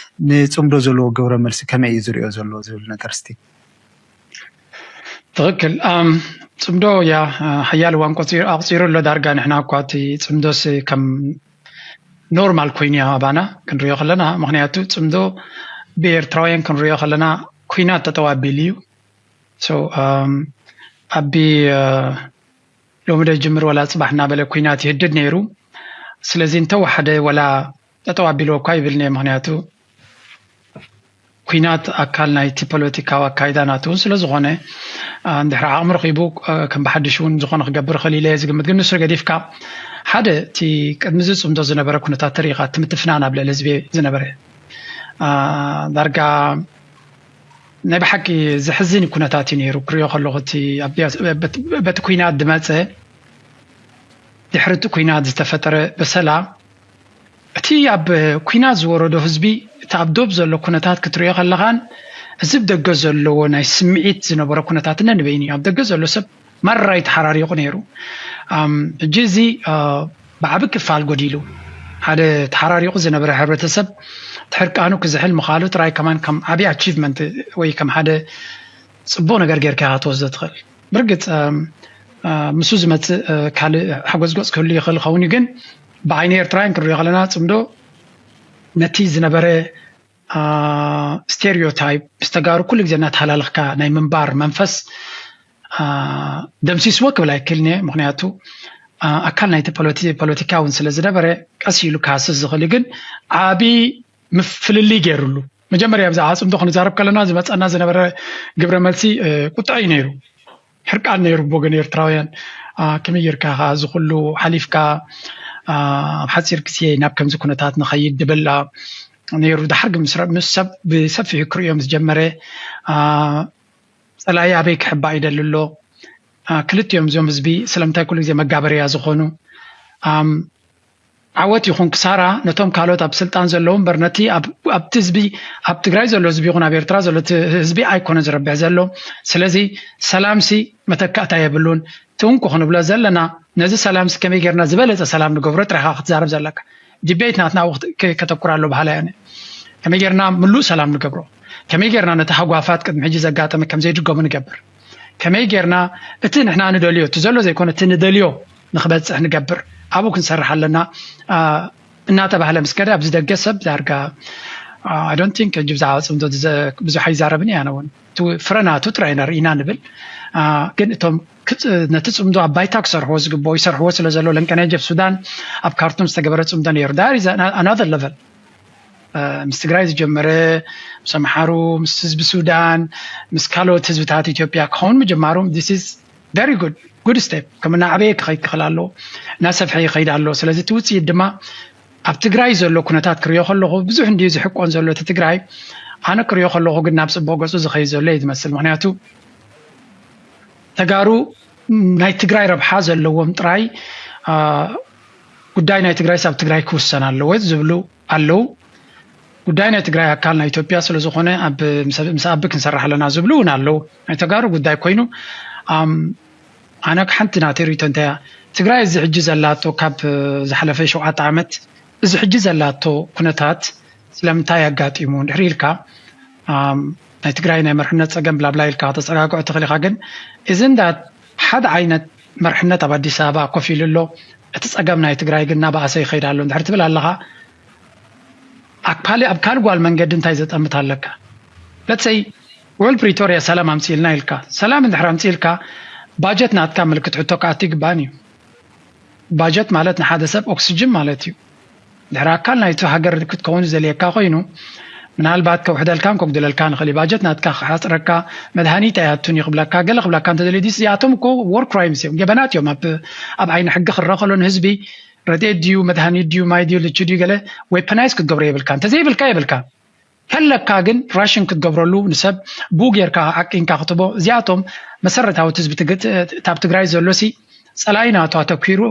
ንፅምዶ ዘለዎ ግብረ መልሲ ከመይ እዩ ዝሪኦ ዘሎ ዝብል ነገር እስቲ። ትኽክል። ጽምዶ ያ ሓያል እዋን ኣቑፂሩ ኣሎ። ዳርጋ ንሕና እኳ እቲ ጽምዶስ ከም ኖርማል ኮይኑ ያ ኣባና ክንሪኦ ከለና፣ ምክንያቱ ጽምዶ ብኤርትራውያን ክንሪኦ ከለና ኩናት ተጠዋቢሉ እዩ። ኣቢ ሎሚ ዶ ይጅምር ወላ ጽባሕ እናበለ ኩናት ይህድድ ነይሩ። ስለዚ እንተወሓደ ወላ ጠጠው ኣቢልዎ እኳ ይብልኒ፣ ምክንያቱ ኩናት ኣካል ናይቲ ፖለቲካዊ ኣካይዳ ናቱ እውን ስለዝኾነ፣ እንድሕር ዓቕሚ ረኺቡ ከም ብሓድሽ እውን ዝኾነ ክገብር ይኽእል ኢለ ዝግምት። ግን ንሱ ገዲፍካ ሓደ እቲ ቅድሚ እዚ ፅምዶ ዝነበረ ኩነታት ተሪኢኻ፣ እቲ ምትፍናን ኣብ ልዕሊ ህዝቢ ዝነበረ ዳርጋ ናይ ብሓቂ ዘሕዝን ኩነታት እዩ ነይሩ። ክሪኦ ከለኹ እቲ በቲ ኩናት ዝመፀ ድሕሪ እቲ ኩናት ዝተፈጠረ በሰላ እቲ ኣብ ኩናት ዝወረዶ ህዝቢ እቲ ኣብ ዶብ ዘሎ ኩነታት ክትሪኦ ከለኻን እዚ ብደገ ዘለዎ ናይ ስምዒት ዝነበሮ ኩነታት ነንበይኑ እዩ። ኣብ ደገ ዘሎ ሰብ ማራ እዩ ተሓራሪቑ ነይሩ። ሕጂ እዚ ብዓቢ ክፋል ጎዲሉ፣ ሓደ ተሓራሪቑ ዝነበረ ሕብረተሰብ ትሕርቃኑ ክዝሕል ምኻሉ ጥራይ ከማን ከም ዓቢ ኣቺቭመንት ወይ ከም ሓደ ጽቡቕ ነገር ጌርካ ኢኻ ትወስዶ ትኽእል። ብርግጽ ምስኡ ዝመጽእ ካልእ ሓጎዝጎጽ ክህሉ ይኽእል ይኸውን እዩ፣ ግን ብዓይኒ ኤርትራውያን ክንሪኦ ከለና ጽምዶ ነቲ ዝነበረ ስቴሪዮታይፕ ምስ ተጋሩ ኩሉ ግዜ እናተሃላለኽካ ናይ ምንባር መንፈስ ደምሲስዎ ክብል ኣይክእልን እየ። ምክንያቱ ኣካል ናይቲ ፖለቲካ እውን ስለ ዝነበረ ቀስ ኢሉ ክሃስስ ዝኽእል እዩ። ግን ዓቢ ምፍልልይ ገይሩሉ። መጀመርያ ብዛዕባ ጽምዶ ክንዛረብ ከለና ዝመጸና ዝነበረ ግብረ መልሲ ቁጥዐ እዩ ነይሩ። ሕርቃን ነይሩ ብወገን ኤርትራውያን። ከመይ ጌርካ ከ እዚ ኩሉ ሓሊፍካ ኣብ ሓጺር ግዜ ናብ ከምዚ ኩነታት ንኸይድ ድብል ነይሩ። ድሓር ግን ምስ ሰብ ብሰፊሑ ክርእዮ ምስ ጀመረ ጸላኢ ኣበይ ክሕባእ ይደሊ ኣሎ? ክልቲኦም እዚኦም ህዝቢ ስለምንታይ ኩሉ ግዜ መጋበርያ ዝኾኑ? ዓወት ይኹን ክሳራ ነቶም ካልኦት ኣብ ስልጣን ዘለዉ እምበር ነቲ ኣብቲ ህዝቢ፣ ኣብ ትግራይ ዘሎ ህዝቢ ይኹን ኣብ ኤርትራ ዘሎ ህዝቢ ኣይኮነ ዝረብሕ ዘሎ። ስለዚ ሰላምሲ መተካእታ የብሉን። እቲ እንኮ ክንብሎ ዘለና ነዚ ሰላምሲ ከመይ ጌርና ዝበለጸ ሰላም ንገብሮ ጥራይኻ ክትዛረብ ዘለካ። ዲቤት ናትና ኣብኡ ከተኩር ኣሎ በሃላይ ኣነ። ከመይ ጌርና ምሉእ ሰላም ንገብሮ? ከመይ ጌርና ነቲ ሃጓፋት ቅድሚ ሕጂ ዘጋጠመ ከም ዘይድገሙ ንገብር? ከመይ ጌርና እቲ ንሕና ንደልዮ፣ እቲ ዘሎ ዘይኮነ እቲ ንደልዮ ንክበጽሕ ንገብር? ኣብኡ ክንሰርሕ ኣለና እናተባህለ ምስ ከደ ኣብዚ ደገ ሰብ ዳርጋ I don't think ሕጂ ብዛዕባ ጽምዶ ብዙሕ ኣይዛረብን እያ። ኣነ እውን ፍረናቱ ጥራይ ኢና ርኢና ንብል። ግን እቶም ነቲ ጽምዶ ኣብ ባይታ ክሰርሕዎ ዝግብኦ ይሰርሕዎ ስለ ዘሎ ለንቀናይ ጀብ ሱዳን ኣብ ካርቱም ዝተገበረ ጽምዶ ነይሩ። That is another level። ምስ ትግራይ ዝጀመረ ምስ ኣምሓሩ ምስ ህዝቢ ሱዳን ምስ ካልኦት ህዝብታት ኢትዮጵያ ክኸውን ምጅማሩ this is very good good step። ከም እናዓበየ ክኸይድ ክኽእል ኣለዎ፣ እናሰፍሐ ይኸይድ ኣለዎ። ስለዚ እቲ ውፅኢት ድማ ኣብ ትግራይ ዘሎ ኩነታት ክሪኦ ከለኹ ብዙሕ እንድዩ ዝሕቆን ዘሎ እቲ ትግራይ። ኣነ ክሪኦ ከለኹ ግን ናብ ፅቡቕ ገፁ ዝኸይድ ዘሎ እዩ ዝመስል። ምክንያቱ ተጋሩ ናይ ትግራይ ረብሓ ዘለዎም ጥራይ ጉዳይ ናይ ትግራይስ ኣብ ትግራይ ክውሰን ኣለዎ ዝብሉ ኣለዉ። ጉዳይ ናይ ትግራይ ኣካል ናይ ኢትዮጵያ ስለዝኾነ ምስ ኣቢ ክንሰርሕ ኣለና ዝብሉ እውን ኣለዉ። ናይ ተጋሩ ጉዳይ ኮይኑ ኣነ ሓንቲ ናተይ ርእይቶ እንታይ እያ፣ ትግራይ እዚ ሕጂ ዘላቶ ካብ ዝሓለፈ ሸውዓተ ዓመት እዚ ሕጂ ዘላቶ ኩነታት ስለምንታይ ኣጋጢሙ እንድሕር ኢልካ ናይ ትግራይ ናይ መርሕነት ፀገም ብላብላ ኢልካ ተፀጋግዖ ትኽእል ኢኻ። ግን እዚ እንዳ ሓደ ዓይነት መርሕነት ኣብ ኣዲስ ኣበባ ኮፍ ኢሉ ኣሎ፣ እቲ ፀገም ናይ ትግራይ ግን እናበኣሰ ይኸይድ ኣሎ እንድሕር ትብል ኣለኻ፣ ኣብ ካልእ ጓል መንገዲ እንታይ ዘጠምት ኣለካ? ለትሰይ ውዕል ፕሪቶርያ ሰላም ኣምፅእልና ኢልካ፣ ሰላም እንድሕር ኣምፅእልካ ባጀት ናትካ ምልክት ሕቶ ክኣቱ ይግባእን እዩ። ባጀት ማለት ንሓደ ሰብ ኦክስጅን ማለት እዩ። ድሕሪ ኣካል ናይቲ ሃገር ክትከውን ዝደልየካ ኮይኑ ምናልባት ከውሕደልካን ከጉድለልካን ይኽእል እዩ። ባጀት ናትካ ክሓፅረካ፣ መድሃኒት ኣይኣቱን እዩ ክብለካ፣ ገለ ክብለካ እንተደልዩ ድስ እዚኣቶም እኮ ዎር ክራይምስ እዮም፣ ገበናት እዮም። ኣብ ዓይኒ ሕጊ ክረአ ከሎ ንህዝቢ ረድኤት ድዩ መድሃኒት ድዩ ማይ ድዩ ልቺ ድዩ ገለ ዌፐናይዝ ክትገብሮ የብልካ። እንተዘይብልካ የብልካ። ከለካ ግን ration ክትገብረሉ ንሰብ ብኡ ጌርካ ዓቂንካ ክትቦ እዚኣቶም መሰረታዊ ትዝቢ ትግ- እታ ኣብ ትግራይ ዘሎ ሲ ጸላኢ ናቱ ኣተኪሩ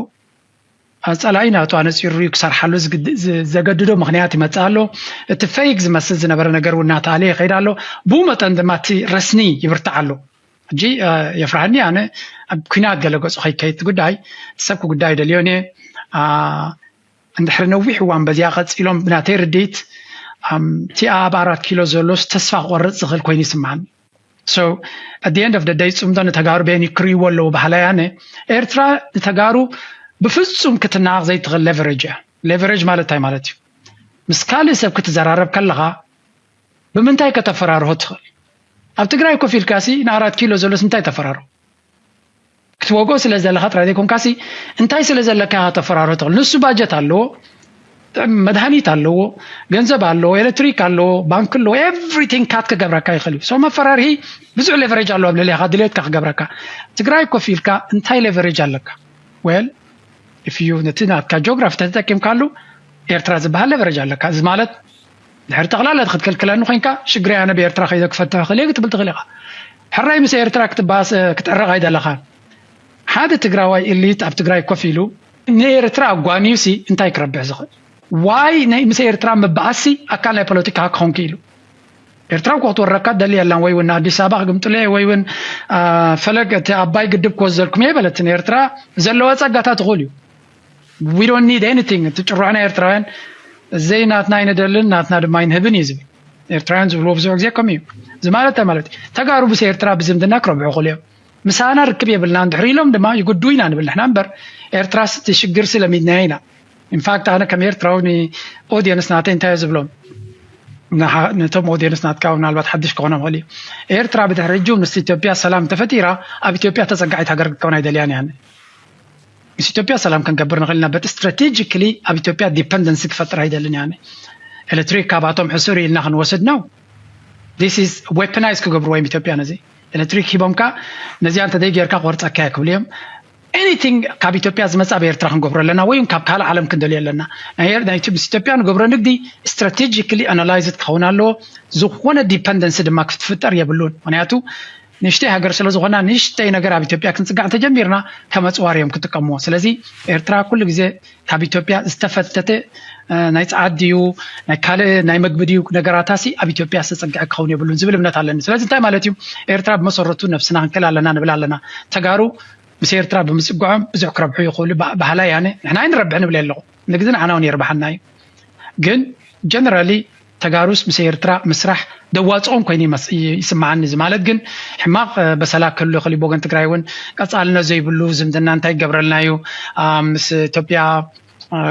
ጸላኢ ናቱ ኣነጺሩ ክሰርሓሉ ዝግድ- ዝ- ዘገድዶ ምክንያት ይመጽእ ኣሎ። እቲ fake ዝመስል ዝነበረ ነገር እውን እናተኣለየ ይኸይድ ኣሎ። ብኡ መጠን ድማ እቲ ረስኒ ይብርታዕ ኣሎ። ሕጂ የፍርሃኒ ኣነ ኣብ ኩናት ገለ ገጹ ከይከይድ ጉዳይ ሰብ ጉዳይ ደልዮን እየ። እንድሕሪ ነዊሕ እዋን በዚኣ ቀጺሎም ብናተይ ርድኢት እቲኣ ኣብ ኣራት ኪሎ ዘሎስ ተስፋ ክቆርጽ ዝኽእል ኮይኑ ይስምዓኒ። So at the end of the day ጽምዶ ንተጋሩ በየን ይክርይዎ ኣለዉ ባህላ ያነ ኤርትራ ንተጋሩ ብፍጹም ክትናቕ ዘይትኽእል leverage እያ። Leverage ማለት እንታይ ማለት እዩ? ምስ ካልእ ሰብ ክትዘራረብ ከለኻ ብምንታይ ከተፈራርሆ ትኽእል? ኣብ ትግራይ ኮፍ ኢልካ ሲ ንኣራት ኪሎ ዘሎስ እንታይ ተፈራርሆ? ክትወግኦ ስለ ዘለካ ጥራይ ዘይኮንካ ሲ እንታይ ስለ ዘለካ ኢኻ ተፈራርሆ ትኽእል? ንሱ ባጀት ኣለዎ፣ መድሃኒት ኣለዎ፣ ገንዘብ ኣለዎ፣ ኤሌክትሪክ ኣለዎ፣ ባንክ ኣለዎ፣ everything cut ክገብረካ ይኽእል እዩ። So መፈራርሂ ብዙሕ leverage ኣለዎ ኣብ ልዕሌኻ ድሌትካ ክገብረካ። ትግራይ ኮፍ ኢልካ እንታይ leverage ኣለካ? Well if you ነቲ ናትካ ጂኦግራፊ ተተጠቂምካሉ ኤርትራ ዝበሃል leverage ኣለካ። እዚ ማለት ድሕሪ ጠቕላላ ክትከልክለኒ ኮይንካ ሽግረይ ኣነ ብኤርትራ ከይደ ክፈትሕ ክእል ክትብል ትኽእል ኢኻ። ሕራይ ምስ ኤርትራ ክትባስ ክትዕረቕ ኣይደለኻን። ሓደ ትግራዋይ elite ኣብ ትግራይ ኮፍ ኢሉ ንኤርትራ ኣጓንዩ ሲ እንታይ ክረብሕ ዝኽእል? Why ናይ ምስ ኤርትራ ምባኣስ ሲ ኣካል ናይ ፖለቲካ ክኾን ክኢሉ? ኤርትራ እኮ ክትወረካ ደሊ የላን ወይ እውን ኣዲስ ኣበባ ክግምጥሉ እየ ወይ እውን ፈለግ እቲ ኣባይ ግድብ ክወስደልኩም እየ በለትን። ኤርትራ ዘለዋ ጸጋታት እኹል እዩ። We don't need anything። እቲ ጭሩዕና ኤርትራውያን ዘይናትና ኣይንደልን ናትና ድማ ኣይንህብን እዩ ዝብል። ኤርትራውያን ዝብልዎ ብዙሕ ግዜ ከምኡ እዩ። እዚ ማለት እንታይ ማለት እዩ? ተጋሩ ምስ ኤርትራ ብዝምድና ክረብሑ ይኽእሉ እዮም። ምሳና ርክብ የብልና እንድሕር ኢሎም ድማ ይጉዱ ኢና ንብል ንሕና እምበር ኤርትራስ እቲ ሽግር ስለሚድናዮ ኢና። In fact ኣነ ከም ኤርትራዊ ን audience ናተይ እንታይ ዝብሎም ነቶም audience ናትካ ምናልባት ሓድሽ ክኾኖም ይኽእል እዩ። ኤርትራ ብድሕሪ ሕጂ ምስ ኢትዮጵያ ሰላም ተፈጢራ ኣብ ኢትዮጵያ ተጸጋዒት ሃገር ክትከውን ኣይደልያን እያ። ምስ ኢትዮጵያ ሰላም ክንገብር ንኽእል ኢና but strategically ኣብ ኢትዮጵያ dependency ክፈጥር ኣይደልን እያ። ኤሌክትሪክ ካብኣቶም ሕሱር ኢልና ክንወስድ ነው። This is weaponize ክገብርዎ እዮም ኢትዮጵያ ነዚ ኤሌክትሪክ ሂቦምካ ነዚኣ እንተዘይ ጌርካ ክወርፀካ እየ ክብሉ እዮም። Anything ካብ ኢትዮጵያ ዝመፅእ ኣብ ኤርትራ ክንገብሮ ኣለና ወይ ካብ ካልእ ዓለም ክንደልዮ ኣለና። ናይ ምስ ኢትዮጵያ ንገብሮ ንግዲ strategically analyzed ክኸውን ኣለዎ። ዝኾነ dependency ድማ ክትፍጠር የብሉን። ምክንያቱ ንእሽተይ ሃገር ስለዝኾና ንእሽተይ ነገር ኣብ ኢትዮጵያ ክንፅጋዕ እንተጀሚርና ከም ኣፅዋር እዮም ክጥቀምዎ። ስለዚ ኤርትራ ኩሉ ግዜ ካብ ኢትዮጵያ ዝተፈተተ ናይ ፀዓት ድዩ ናይ ካልእ ናይ መግቢ ድዩ ነገራታሲ ኣብ ኢትዮጵያ ዝተፀግዐ ክኸውን የብሉን ዝብል እምነት ኣለኒ። ስለዚ እንታይ ማለት እዩ? ኤርትራ ብመሰረቱ ነብስና ክንክል ኣለና ንብል ኣለና። ተጋሩ ምስ ኤርትራ ብምፅግዖም ብዙሕ ክረብሑ ይኽእሉ ባህላ ያነ ንሕና ኣይንረብሕ ንብል ኣለኹ። ንግዲ ንዓና እውን የርብሓና እዩ። ግን generally ተጋሩስ ምስ ኤርትራ ምስራሕ ደዋፅኦም ኮይኑ ይስምዓኒ። እዚ ማለት ግን ሕማቕ በሰላ ክህሉ ይኽእል እዩ። ብወገን ትግራይ እውን ቀፃልነት ዘይብሉ ዝምድና እንታይ ይገብረልና እዩ? ምስ ኢትዮጵያ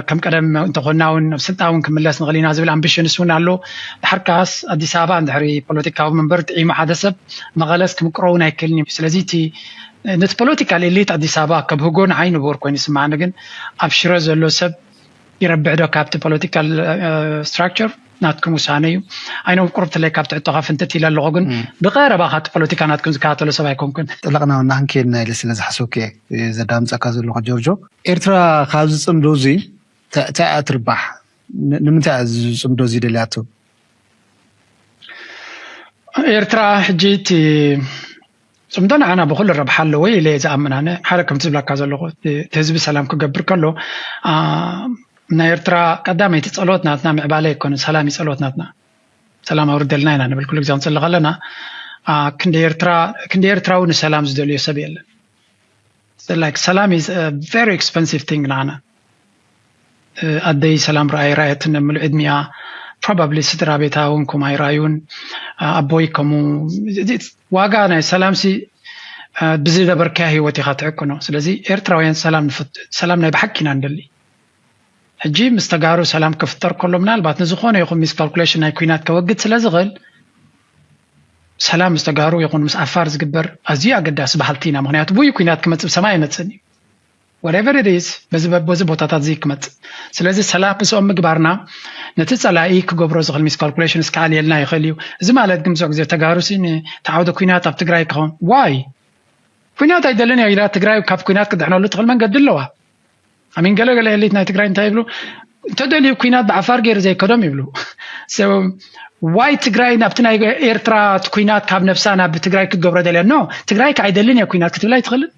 ከም ቀደም እንተኾንና እውን ናብ ስልጣን እውን ክምለስ ንኽእል ኢና ዝብል ኣምቢሽንስ እውን ኣሎ። ድሓር ከኣስ ኣዲስ ኣበባ እንድሕሪ ፖለቲካዊ መንበር ጥዒሙ ሓደ ሰብ መቐለስ ክምቅሮ እውን ኣይክእልን እዩ። ስለዚ እቲ ነቲ ፖለቲካል ኤሊት ኣዲስ ኣበባ ከብህጎ ንዓይ ንቡር ኮይኑ ይስምዓኒ። ግን ኣብ ሽረ ዘሎ ሰብ ይረብሕ ዶ ካብቲ ፖለቲካል ስትራክቸር ናትኩም ውሳነ እዩ። ኣይኖም ቁርብትለይ ካብቲ ሕቶኻ ፍንትት ኢለ ኣለኹ ግን ብቐረባ ካብቲ ፖለቲካ ናትኩም ዝከታተሎ ሰብ ኣይኮንኩን። ጥለቕና ናክንከይድ ናይለ ስለ ዝሓሰብኩ እየ ዘዳምፀካ ዘለኹ ጆርጆ። ኤርትራ ካብዚ ፅምዶ እዚ እንታይ እያ ትርባሕ? ንምንታይ እያ እዚ ፅምዶ እዚ ደልያቶ? ኤርትራ ሕጂ እቲ ፅምዶ ንዓና ብኩሉ ረብሓ ኣለዎ ኢለ እየ ዝኣምን። ኣነ ሓደ ከምቲ ዝብለካ ዘለኹ እቲ ህዝቢ ሰላም ክገብር ከሎ ናይ ኤርትራ ቀዳመይቲ ፀሎት ናትና ምዕባለ ኣይኮነ ሰላም እዩ ፀሎት ናትና። ሰላም ኣውርደልና ኢና ንብል ኩሉ ግዜ ክንፅሊ ከለና። ክንዲ ኤርትራዊ ንሰላም ዝደልዮ ሰብ የለን። Like ሰላም is very expensive thing ንዓና። ኣደይ ሰላም ረኣይ ረኣየትን ምሉእ ዕድሚኣ። Probably ስድራ ቤታ እውን ከምኡ ኣይረኣዩን። ኣቦይ ከምኡ። ዋጋ ናይ ሰላም ሲ ብዝነበርካዮ ህይወት ኢኻ ትዕቅኖ። ስለዚ ኤርትራውያን ሰላም ናይ ብሓቂ ኢና ንደሊ። ሕጂ ምስ ተጋሩ ሰላም ክፍጠር ከሎ ምናልባት ንዝኾነ ይኹን miscalculation ናይ ኲናት ከወግድ ስለ ዝኽእል ሰላም ምስ ተጋሩ ይኹን ምስ ዓፋር ዝግበር ኣዝዩ ኣገዳሲ በሃልቲ ኢና። ምኽንያቱ ብኡ ኲናት ክመፅእ ብሰማይ ኣይመፅእን እዩ። Whatever it is በዚ በዚ ቦታታት እዚ ክመፅእ። ስለዚ ሰላም ምስኦም ምግባርና ነቲ ፀላኢ ክገብሮ ዝኽእል miscalculations ክኣልየልና ይኽእል እዩ። እዚ ማለት ግን ብዙሕ ግዜ ተጋሩ ሲ ንተዓውደ ኲናት ኣብ ትግራይ ክኸውን why ኲናት ኣይደልን እያ ኢላ ትግራይ ካብ ኲናት ክድሕነሉ ትኽእል መንገዲ ኣለዋ። ኣሚን ገለ ገለ ኤሊት ናይ ትግራይ እንታይ ይብሉ እንተደልዩ ኲናት ብዓፋር ገይሩ ዘይከዶም ይብሉ። So why ትግራይ ናብቲ ናይ ኤርትራ እቲ ኩናት ካብ ነብሳ ናብ ትግራይ ክትገብሮ ደልያ? No, ትግራይ ከ ኣይደልን እየ ኩናት ክትብል ኣይትኽእልን።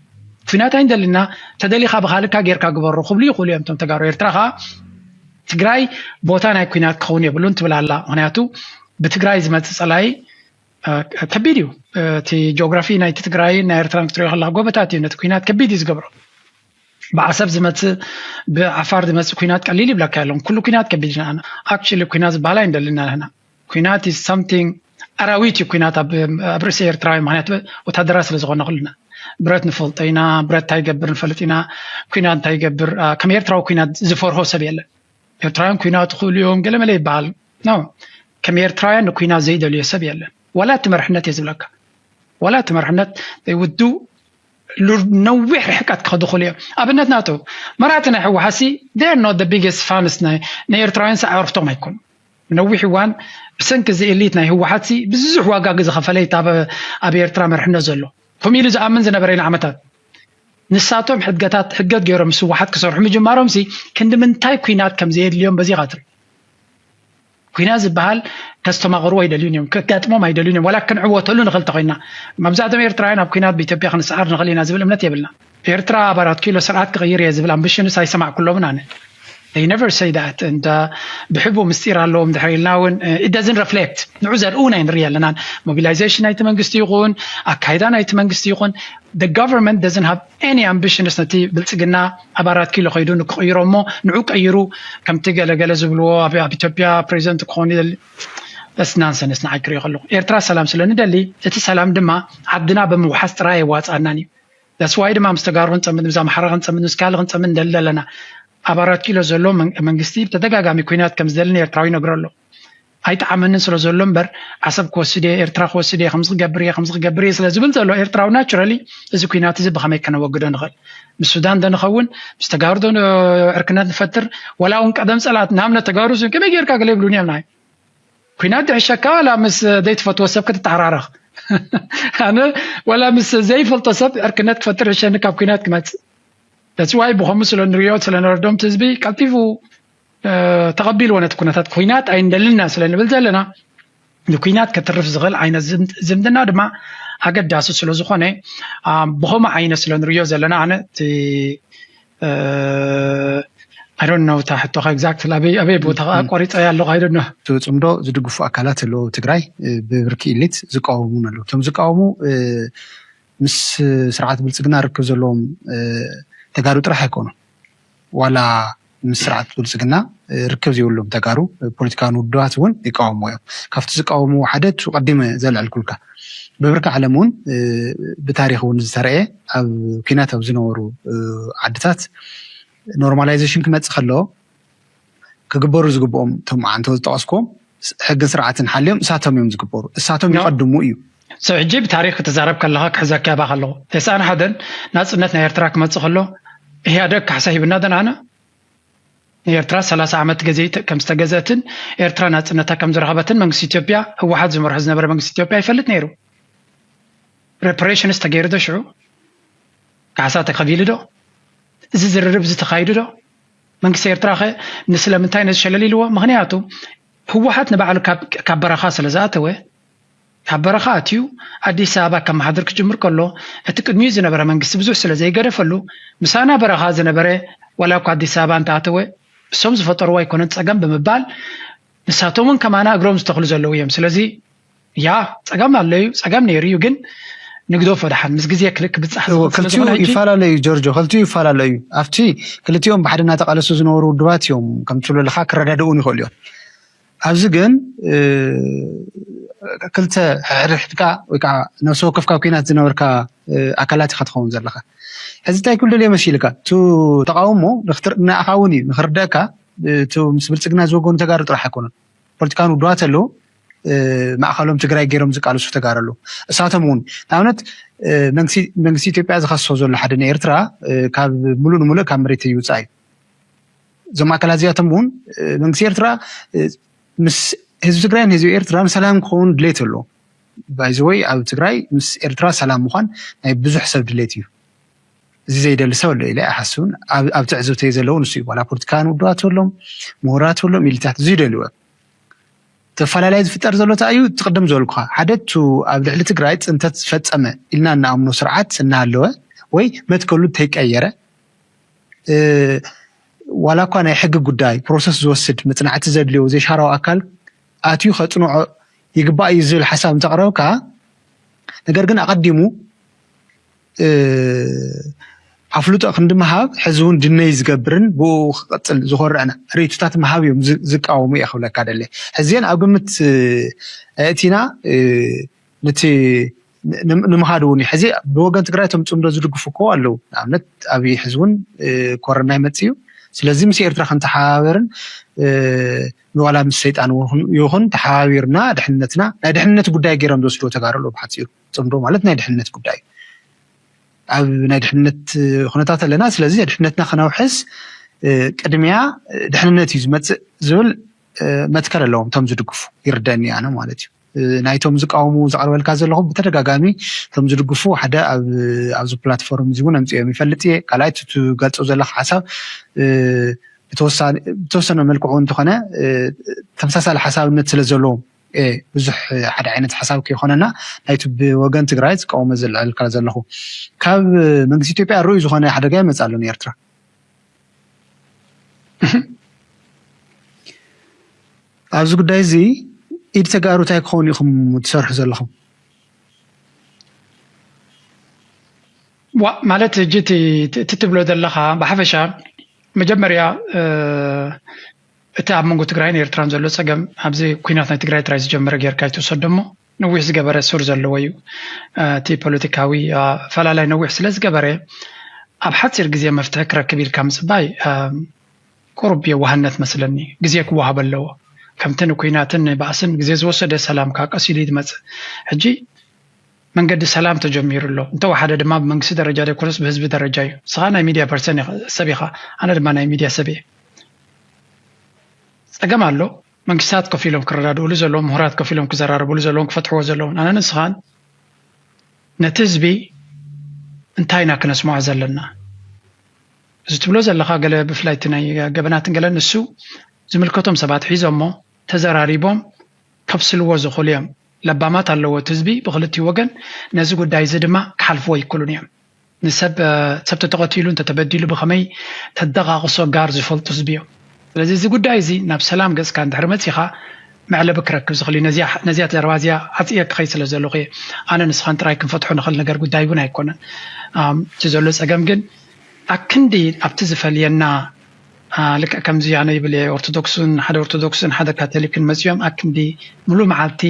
ኩናት ኣይንደልና፣ ተደሊኻ ብኻልካ ጌርካ ግበሮ ክብሉ ይኽእሉ እዮም እቶም ተጋሩ። ኤርትራ ከዓ ትግራይ ቦታ ናይ ኩናት ክኸውን የብሉን ትብል ኣላ። ምክንያቱ ብትግራይ ዝመፅእ ፀላኢ ከቢድ እዩ። እቲ ጂኦግራፊ ናይቲ ትግራይ ናይ ኤርትራን ክትሪኦ ከለካ ጎበታት እዩ። ነቲ ኩናት ከቢድ እዩ ዝገብሮ። ብዓሰብ ዝመፅእ ብዓፋር ዝመፅእ ኩናት ቀሊል ይብለካ የለን። ኩሉ ኩናት ከቢድ ኢና። Actually ኩናት ዝበሃል ኣይንደልን ኢና ንሕና። ኩናት is something፣ ኣራዊት እዩ ኩናት ኣብ ኣብ ርእሲ ኤርትራዊ። ምክንያቱ ወታደራ ስለ ዝኾነ ኩልና ብረት ንፈልጦ ኢና። ብረት እንታይ ይገብር ንፈልጥ ኢና። ኩናት እንታይ ይገብር፣ ከም ኤርትራዊ ኩናት ዝፈርሆ ሰብ የለን። ኤርትራውያን ኩናት ይኽእሉ እዮም ገለመለ ይበሃል። No፣ ከም ኤርትራውያን ንኩናት ዘይደልዮ ሰብ የለን። ዋላ እቲ መርሕነት እየ ዝብለካ፣ ዋላ እቲ መርሕነት ውዱ ነዊሕ ርሕቀት ክኸዱ ይኽእሉ እዮም። ኣብነት ናቱ መራሕቲ ናይ ህወሓት ሲ they're not the biggest fans ናይ ናይ ኤርትራውያን ሲ ኣዕርኽቶም ኣይኮኑ። ነዊሕ እዋን ብሰንኪ እዚ ኤሊት ናይ ህወሓት ሲ ብዙሕ ዋጋ ዝኸፈለ እዩ ኣብ ኤርትራ መርሕነት ዘሎ። ከምኡ ኢሉ ዝኣምን ዝነበረ ንዓመታት ንሳቶም ሕድገታት ሕድገት ገይሮም ምስ ህወሓት ክሰርሑ ምጅማሮም ሲ ክንዲ ምንታይ ኩናት ከም ዘየድልዮም በዚ ኢኻ ትርኢ። ኩናት ዝበሃል ከስተማቕርዎ ኣይደልዩን እዮም፣ ከጋጥሞም ኣይደልዩን እዮም። ዋላ ክንዕወተሉ ንኽእል ተኾይና መብዛሕትኦም ኤርትራውያን ኣብ ኩናት ብኢትዮጵያ ክንስዓር ንኽእል ኢና ዝብል እምነት የብልና። ኤርትራ ኣብ ኣራት ኪሎ ስርዓት ክቕይር እየ ዝብል ኣምቢሽንስ ኣይሰማዕኩሎምን ኣነ። They never say that። እንዳ ብሕቡ ምስጢር ኣለዎም ድሕር ኢልና እውን it doesn't reflect። ንዑ ዘርእውን ኣይንርኢ ኣለናን። ሞቢላይዜሽን ናይቲ መንግስቲ ይኹን ኣካይዳ ናይቲ መንግስቲ ይኹን the government doesn't have any ambitions ነቲ ብልፅግና ኣብ ኣራት ኪሎ ከይዱ ንክቕይሮ እሞ ንዑ ቀይሩ ከምቲ ገለገለ ዝብልዎ ኣብ ኣብ ኢትዮጵያ ፕሬዚደንት ክኾኑ ይደሊ። That's nonsense ንዓይ ክሪኦ ከለኹ። ኤርትራ ሰላም ስለ ንደሊ እቲ ሰላም ድማ ዓድና ብምውሓስ ጥራይ ኣየዋፅኣናን እዩ። That's why ድማ ምስ ተጋሩ ክንፀምድ ምስ ኣምሓራ ክንፀምድ ምስ ካልእ ክንፀምድ ንደሊ ዘለና። ኣብ ኣራት ኪሎ ዘሎ መንግስቲ ብተደጋጋሚ ኩናት ከም ዝደሊ ንኤርትራዊ ይነግሮ ኣሎ። ኣይጠዓመንን ስለ ዘሎ እምበር ዓሰብ ክወስድ እየ ኤርትራ ክወስድ እየ ከምዚ ክገብር እየ ከምዚ ክገብር እየ ስለ ዝብል ዘሎ ኤርትራዊ ናቹራሊ እዚ ኩናት እዚ ብኸመይ ከነወግዶ ንኽእል? ምስ ሱዳን ዶ ንኸውን? ምስ ተጋሩ ዶ ዕርክነት ንፈጥር? ወላ እውን ቀደም ፀላት ንኣብነት ተጋሩ ከመይ ጌርካ ገለ ይብሉኒ እዮም ናይ ኩናት ድሕሸካ ዋላ ምስ ዘይትፈትዎ ሰብ ክትተዓራረኽ ኣነ ዋላ ምስ ዘይፈልጦ ሰብ ዕርክነት ክፈጥር ሕሸኒ ካብ ኩናት ክመፅእ። That's why ብኸምኡ ስለ ንሪኦ ስለ ነረዶም ህዝቢ ቀልጢፉ ተቐቢልዎ ነቲ ኩነታት። ኩናት ኣይንደልና ስለ ንብል ዘለና ንኩናት ከትርፍ ዝኽእል ዓይነት ዝምድና ድማ ኣገዳሲ ስለ ዝኾነ ብኸምኡ ዓይነት ስለ ንሪኦ ዘለና ኣነ እቲ I don't know እታ ሕቶኻ exactly ኣበይ ኣበይ ቦታ ኣቋሪፀያ ኣለኹ I don't know። እቲ ፅምዶ ዝድግፉ ኣካላት ኣለዉ ትግራይ ብብርኪ ኢሊት ዝቃወሙ ኣለዉ። እቶም ዝቃወሙ ምስ ስርዓት ብልፅግና ርክብ ዘለዎም ተጋሩ ጥራሕ ኣይኮኑ ዋላ ምስ ስርዓት ብልፅግና ርክብ ዘይብሎም ተጋሩ ፖለቲካውን ውድባት እውን ይቃወሙ እዮም። ካብቲ ዝቃወሙ ሓደ ቀዲመ ዘልዐልኩልካ ብብርኪ ዓለም እውን ብታሪክ እውን ዝተረየ ኣብ ኩናት ኣብ ዝነበሩ ዓድታት ኖርማላይዜሽን ክመፅእ ከለዎ ክግበሩ ዝግብኦም እቶም ዓንተው ዝጠቐስኩዎም ሕግን ስርዓትን ሓልዮም እሳቶም እዮም ዝግበሩ እሳቶም ይቐድሙ እዩ። So ሕጂ ብታሪክ ክትዛረብ ከለኻ ክሕዘካ ይባኽ ኣለኹ። ተስዓን ሓደን ናፅነት ናይ ኤርትራ ክመፅእ ከሎ ኢህኣደግ ካሕሳ ሂብና ደንኣና ንኤርትራ ሰላሳ ዓመት ገዘይት ከም ዝተገዘእትን ኤርትራ ናፅነታ ከም ዝረኸበትን መንግስቲ ኢትዮጵያ ህወሓት ዝመርሖ ዝነበረ መንግስቲ ኢትዮጵያ ይፈልጥ ነይሩ። ሬፕሬሽንስ ተገይሩ ዶ ሽዑ? ካሕሳ ተኸፊሉ ዶ? እዚ ዝርርብ እዚ ተኻይዱ ዶ? መንግስቲ ኤርትራ ኸ ንስለምንታይ ነዚ ሸለል ኢልዎ? ምኽንያቱ ህወሓት ንባዕሉ ካብ በረኻ ስለ ዝኣተወ ካብ በረኻ ኣትዩ ኣዲስ ኣበባ ከመሓድር ክጅምር ከሎ እቲ ቅድሚኡ ዝነበረ መንግስቲ ብዙሕ ስለ ዘይገደፈሉ ምሳና በረኻ ዝነበረ ዋላ እኳ ኣዲስ ኣበባ እንተኣተወ እሶም ዝፈጠርዎ ኣይኮነን ፀገም ብምባል ንሳቶም እውን ከማና እግሮም ዝተኽሉ ዘለዉ እዮም። ስለዚ ያ ፀገም ኣሎ እዩ፣ ፀገም ነይሩ እዩ፣ ግን ንግደፎ ደሓን ምስ ግዜ ክልክ ብፃሕ ዝኽእል ስለ ክልቲኡ ዝኾነ ሕጂ ይፈላለዩ ጆርጆ፣ ክልቲኡ ይፈላለዩ። ኣብቲ ክልቲኦም ብሓደ እናተቃለሱ ዝነበሩ ውድባት እዮም ከም ትብሎ ኣለካ ክረዳድኡ እውን ይኽእሉ እዮም። ኣብዚ ግን ክልተ ሕርሕድካ ወይ ከዓ ነፍሲ ወከፍ ካብ ኩናት ዝነበርካ ኣካላት ኢካ ትኸውን ዘለካ። ሕዚ እንታይ ክብል ደልየ መሲልካ? እቲ ተቃውሞ ንኣኻ እውን እዩ ንክርደእካ፣ እቲ ምስ ብልፅግና ዝወገኑ ተጋሩ ጥራሕ ኣይኮኑን። ፖለቲካውን ውድባት ኣለዉ። ማእኸሎም ትግራይ ገይሮም ዝቃለሱ ተጋሩ ኣለዉ። እሳቶም እውን ንኣብነት መንግስቲ ኢትዮጵያ ዝኸሶ ዘሎ ሓደ ንኤርትራ ካብ ሙሉእ ንሙሉእ ካብ መሬት ይውፃእ እዩ። እዞም ኣካላት እዚኣቶም እውን መንግስቲ ኤርትራ ምስ ህዝቢ ትግራይን ህዝቢ ኤርትራን ሰላም ክኸውን ድሌት ኣለዎ። ባይዘወይ ኣብ ትግራይ ምስ ኤርትራ ሰላም ምዃን ናይ ብዙሕ ሰብ ድሌት እዩ። እዚ ዘይደሊ ሰብ ኣሎ ኢለ ኣይሓስብን። ኣብ ትዕዝብተይ ዘለዉ ንሱ እዩ። ዋላ ፖለቲካውያን ውድባት ኣለዎም፣ ምሁራት ኣለዎም፣ ኢሊታት እዚ ይደልዩ እዮም። ተፈላለይ ዝፍጠር ዘሎ እንታይ እዩ? እቲ ቅድም ዝበልኩኻ፣ ሓደ፣ እቲ ኣብ ልዕሊ ትግራይ ፅንተት ዝፈፀመ ኢልና እንኣምኖ ስርዓት እናሃለወ ወይ መትከሉ እንተይቀየረ፣ እ፣ ዋላ እኳ ናይ ሕጊ ጉዳይ ፕሮሰስ ዝወስድ፣ መፅናዕቲ ዘድልዮ፣ ዘይሻራዊ ኣካል ኣትዩ ከፅንዖ ይግባእ እዩ ዝብል ሓሳብ እንተቕረብካ፣ ነገር ግን ኣቐዲሙ፣ እ፣ ኣፍልጦ ክንዲ ምሃብ፣ ሕዚ እውን ድነይ ዝገብርን ብኡ ክቐፅል ዝኾርዕን ርእይቶታት ምሃብ እዮም ዝ-፣ ዝቃወሙ እየ ክብለካ ደለ። ሕዚን ኣብ ግምት፣ እ፣ ኣእቲና፣ እ፣ ነቲ ን-፣ ንምኻድ እውን እዩ። ሕዚ ብወገን ትግራይ እቶም ፅምዶ ዝድግፉ እኮ ኣለዉ። ንኣብነት ኣብይ ሕዚ እውን፣ እ፣ ኮረና ይመፅእ እዩ። ስለዚ ምስ ኤርትራ ክንተሓባበርን፣ እ፣ ንዋላ ምስ ሰይጣን እውን ይኹን ተሓባቢርና ድሕንነትና፣ ናይ ድሕንነት ጉዳይ ገይሮም ዝወስድዎ ተጋሩ ኣለዉ። ብሓፂሩ ፅምዶ ማለት ናይ ድሕንነት ጉዳይ እዩ። ኣብ ናይ ድሕንነት ኩነታት ኣለና። ስለዚ ድሕነትና ከነውሕስ፣ እ፣ ቅድሚያ፣ እ፣ ድሕንነት እዩ ዝመፅእ ዝብል፣ እ፣ መትከል ኣለዎም እቶም ዝድግፉ፣ ይርደኒ ኣነ ማለት እዩ። እ፣ ናይቶም ዝቃወሙ ዘቕርበልካ ዘለኹ ብተደጋጋሚ እቶም ዝድግፉ ሓደ ኣብ፣ ኣብዚ ፕላትፎርም እዚ እውን ኣምፅኦም ይፈልጥ እየ። ካልኣይ እቲ ትገልፆ ዘለኻ ሓሳብ፣ እ፣ ብተወሳኒ-፣ ብተወሰነ መልክዑ እንተኾነ፣ እ፣ ተመሳሳሊ ሓሳብነት ስለ ዘለዎም፣ እ፣ ብዙሕ ሓደ ዓይነት ሓሳብ ከይኮነና ናይቲ ብወገን ትግራይ ዝቃወሞ ዝልዕልካ ዘለኹ። ካብ መንግስቲ ኢትዮጵያ ርኡይ ዝኾነ ሓደጋ ይመፅእ ኣሎ ንኤርትራ። ኣብዚ ጉዳይ እዚ ኢድ ተጋሩ እንታይ ክኸውን ኢኹም ትሰርሑ ዘለኹም? ዋ፣ ማለት ሕጂ እቲ፣ እቲ ትብሎ ዘለኻ ብሓፈሻ መጀመርያ፣ እ፣ እቲ ኣብ መንጎ ትግራይን ኤርትራን ዘሎ ጸገም ኣብዚ ኲናት ናይ ትግራይ ጥራይ ዝጀመረ ጌርካ ኣይትውሰዶ እሞ ነዊሕ ዝገበረ ሱር ዘለዎ እዩ። እ፣ እቲ ፖለቲካዊ፣ እ፣ ፈላላይ ነዊሕ ስለ ዝገበረ ኣብ ሓጺር ግዜ መፍትሒ ክረክብ ኢልካ ምጽባይ፣ እ፣ ቁሩብ የዋህነት መስለኒ። ግዜ ክወሃብ ኣለዎ። ከምቲ ንኲናትን ንባእስን ግዜ ዝወሰደ ሰላም ከኣ ቀስ ኢሉ እዩ ዝመጽእ። ሕጂ መንገዲ ሰላም ተጀሚሩ ኣሎ። እንተወሓደ ድማ ብመንግስቲ ደረጃ ዘይኮነስ ብህዝቢ ደረጃ እዩ። ንስኻ ናይ ሚድያ ፐርሰን ኢኻ፣ ሰብ ኢኻ፣ ኣነ ድማ ናይ ሚድያ ሰብ እየ። ጸገም ኣሎ። መንግስታት ኮፍ ኢሎም ክረዳድእሉ ዘለዎም፣ ምሁራት ኮፍ ኢሎም ክዘራረብሉ ዘለዎም፣ ክፈትሕዎ ዘለዎም። ኣነ ንስኻን ነቲ ህዝቢ እንታይ ኢና ክነስምዖ ዘለና? እዚ ትብሎ ዘለኻ ገለ ብፍላይ እቲ ናይ ገበናትን ገለን ንሱ ዝምልከቶም ሰባት ሒዞሞ ተዘራሪቦም ከብስልዎ ዝኽእሉ እዮም። ለባማት ኣለዎ እቲ ህዝቢ ብክልቲኡ ወገን። ነዚ ጉዳይ እዚ ድማ ክሓልፍዎ ኣይክእሉን እዮም። ንሰብ፣ እ፣ ሰብ ተተቐቲሉ እንተተበዲሉ ብኸመይ ተደቓቕሶ ጋር ዝፈልጡ ህዝቢ እዮም። ስለዚ እዚ ጉዳይ እዚ ናብ ሰላም ገጽካ እንድሕር መጺኻ መዕለቢ ክረክብ ዝኽእል እዩ። ነዚኣ፣ ነዚኣ ዘረባ እዚኣ ዓጽየ ክኸይድ ስለ ዘለኹ እየ። ኣነ ንስኻን ጥራይ ክንፈትሖ ንኽእል ነገር ጉዳይ እውን ኣይኮነን። ኣም፣ እቲ ዘሎ ጸገም ግን ኣክንዲ ኣብቲ ዝፈልየና፣ አ፣ ልክዕ ከምዚ ኣነ ይብል እየ፣ ኦርቶዶክስን ሓደ ኦርቶዶክስን ሓደ ካቶሊክን መጺኦም ኣክንዲ ሙሉ መዓልቲ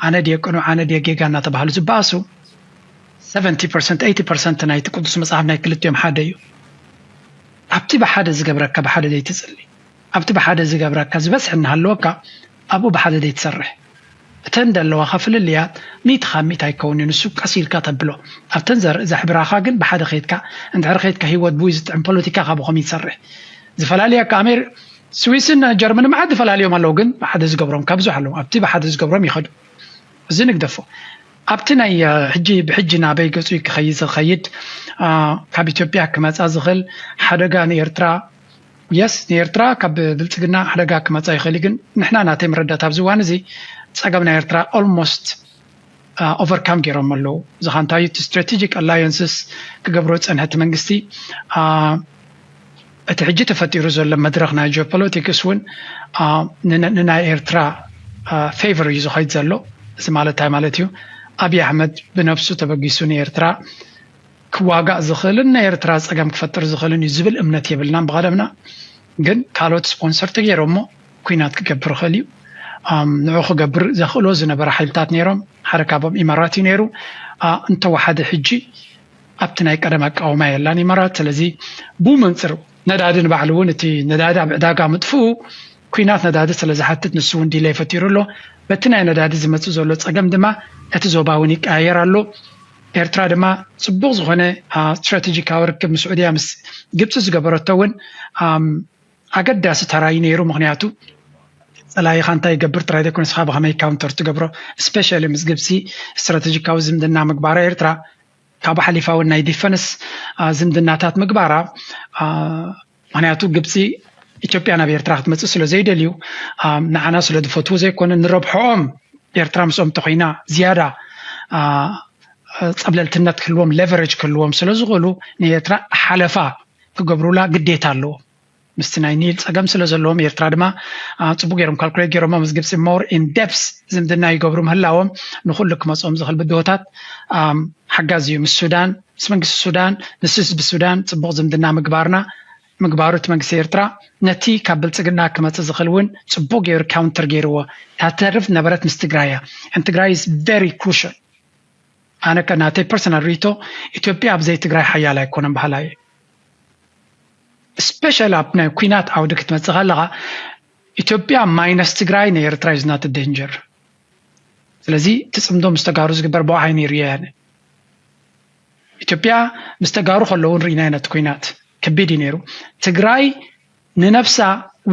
ኣነ ድየ ቅኑዕ፣ ኣነ ድየ ጌጋ እናተባህሉ ዝበኣሱ፣ ሰቨንቲ ፐርሰንት፣ ኤይቲ ፐርሰንት ናይቲ ቅዱስ መጽሓፍ ናይ ክልቲኦም ሓደ እዩ። ኣብቲ ብሓደ ዝገብረካ ብሓደ ዘይትጽሊ፣ ኣብቲ ብሓደ ዝገብረካ ዝበዝሕ እናሃለወካ ኣብኡ ብሓደ ዘይትሰርሕ። እተን ዘለዋኻ ፍልልያት ሚእቲ ካብ ሚእቲ ኣይከውን እዩ፣ ንሱ ቀስ ኢልካ ተብሎ። ኣብተን ዘር-፣ ዘሕብራኻ ግን ብሓደ ከይድካ፣ እንድሕር ከይድካ ህይወት ብኡ ዝጥዕም፣ ፖለቲካ ካብ ኸም ይሰርሕ። ዝፈላለያ ከ ኣሜር-፣ ስዊስን ጀርመን መዓት ዝፈላለዮም ኣለዉ፣ ግን ብሓደ ዝገብሮም ካብ ብዙሕ ኣለዉ። ኣብቲ ብሓደ ዝገብሮም ይኸዱ። እዚ ንግደፎ። ኣብቲ ናይ፣ እ፣ ሕጂ ብሕጂ ናበይ ገጹ ክኸይድ ዝኸይድ፣ እ፣ ካብ ኢትዮጵያ ክመጻ ዝኽእል ሓደጋ ንኤርትራ፣ የስ፣ ንኤርትራ ካብ ብልጽግና ሓደጋ ክመጻ ይኽእል እዩ፣ ግን ንሕና ናተይ መረዳእታ ኣብዚ እዋን እዚ ጸገም ናይ ኤርትራ ኦልሞስት፣ እ፣ ኦቨርካም ገይሮም ኣለዉ። እዚ ኸ እንታይ እዩ? እቲ ስትራቴጂክ ኣላየንስስ ክገብሮ ዝጸንሐ እቲ መንግስቲ፣ እ፣ እቲ ሕጂ ተፈጢሩ ዘሎ መድረኽ ናይ ጂኦፖለቲክስ እውን፣ እ፣ ን-፣ ንናይ ኤርትራ፣ እ፣ ፌቨር እዩ ዝኸይድ ዘሎ። እዚ ማለት እንታይ ማለት እዩ? ኣብይ ኣሕመድ ብነብሱ ተበጊሱ ንኤርትራ ክዋጋእ ዝኽእልን ናይ ኤርትራ ጸገም ክፈጥር ዝኽእልን እዩ ዝብል እምነት የብልናን ብቐደምና። ግን ካልኦት ስፖንሰር ተገይሮሞ ኲናት ክገብር ይኽእል እዩ። ኣም፣ ንዑ ክገብር ዘኽእሎ ዝነበረ ሓይልታት ነይሮም። ሓደ ካብኦም ኢማራት እዩ ነይሩ። ኣ፣ እንተወሓደ ሕጂ ኣብቲ ናይ ቀደም ኣቃውማ የላን ኢማራት። ስለዚ ብኡ መንጽር ነዳዲ ንባዕሉ እውን እቲ ነዳዲ ኣብ ዕዳጋ ምጥፍኡ ኲናት ነዳዲ ስለ ዝሓትት ንሱ እውን ዲለይ ፈጢሩ ኣሎ። በቲ ናይ ነዳዲ ዝመጽእ ዘሎ ጸገም ድማ እቲ ዞባ እውን ይቀያየር ኣሎ። ኤርትራ ድማ ጽቡቕ ዝኾነ፣ ኣ፣ ስትራቴጂካዊ ርክብ ምስ ዑድያ ምስ ግብጺ ዝገበረቶ እውን፣ ኣም፣ ኣገዳሲ ተራ እዩ ነይሩ። ምኽንያቱ ጸላኢኻ እንታይ ይገብር ጥራይ ዘይኮነ ንስኻ ብኸመይ ካውንተር ትገብሮ፣ ስፔሻሊ ምስ ግብጺ ስትራቴጂካዊ ዝምድና ምግባራ ኤርትራ ካብኡ ሓሊፋ እውን ናይ ዲፈንስ፣ ኣ፣ ዝምድናታት ምግባራ፣ ኣ፣ ምኽንያቱ ግብጺ ኢትዮጵያ ናብ ኤርትራ ክትመፅእ ስለ ዘይደልዩ፣ ንዓና ስለ ዝፈትዉ ዘይኮነ፣ ንረብሖኦም ኤርትራ ምስኦም እንተኮይና ዝያዳ ጸብለልትነት ክህልዎም፣ ሌቨሬጅ ክህልዎም ስለ ዝኽእሉ፣ ንኤርትራ ሓለፋ ክገብሩላ ግዴታ ኣለዎም። ምስቲ ናይ ኒል ጸገም ስለ ዘለዎም፣ ኤርትራ ድማ ጽቡቅ ገይሮም ካልኩሌት ገይሮሞ። ምስ ግብጺ ሞር ኢን ደፕስ ዝምድና ይገብሩ ምህላዎም፣ ንኹሉ ክመጽኦም ዝኽእል ብድሆታት ሓጋዚ እዩ። ምስ ሱዳን፣ ምስ መንግስቲ ሱዳን፣ ምስ ህዝቢ ሱዳን ጽቡቅ ዝምድና ምግባርና፣ ምግባሩ፣ እቲ መንግስቲ ኤርትራ ነቲ ካብ ብልጽግና ክመጽእ ዝኽእል እውን ጽቡቅ ገይሩ ካውንተር ገይርዎ። ታተርፍ ነበረት ምስ ትግራይ እያ። And ትግራይ is very crucial። ኣነ ከ ናተይ ፐርሰናል ሪቶ፣ ኢትዮጵያ ኣብዘይ ትግራይ ሓያል ኣይኮነን በሃላይ። ስፔሻል ኣብ ናይ ኩናት ዓውዲ ክትመጽእ ከለኻ፣ ኢትዮጵያ ማይነስ ትግራይ ንኤርትራ is not a danger። ስለዚ እቲ ጽምዶ ምስ ተጋሩ ዝግበር ብኡ ዓይኒ ይርዮ ኣነ። ኢትዮጵያ ምስ ተጋሩ ከለዉ እውን ርኢናዮ ነቲ ኩናት ከቢድ እዩ ነይሩ። ትግራይ ንነብሳ፣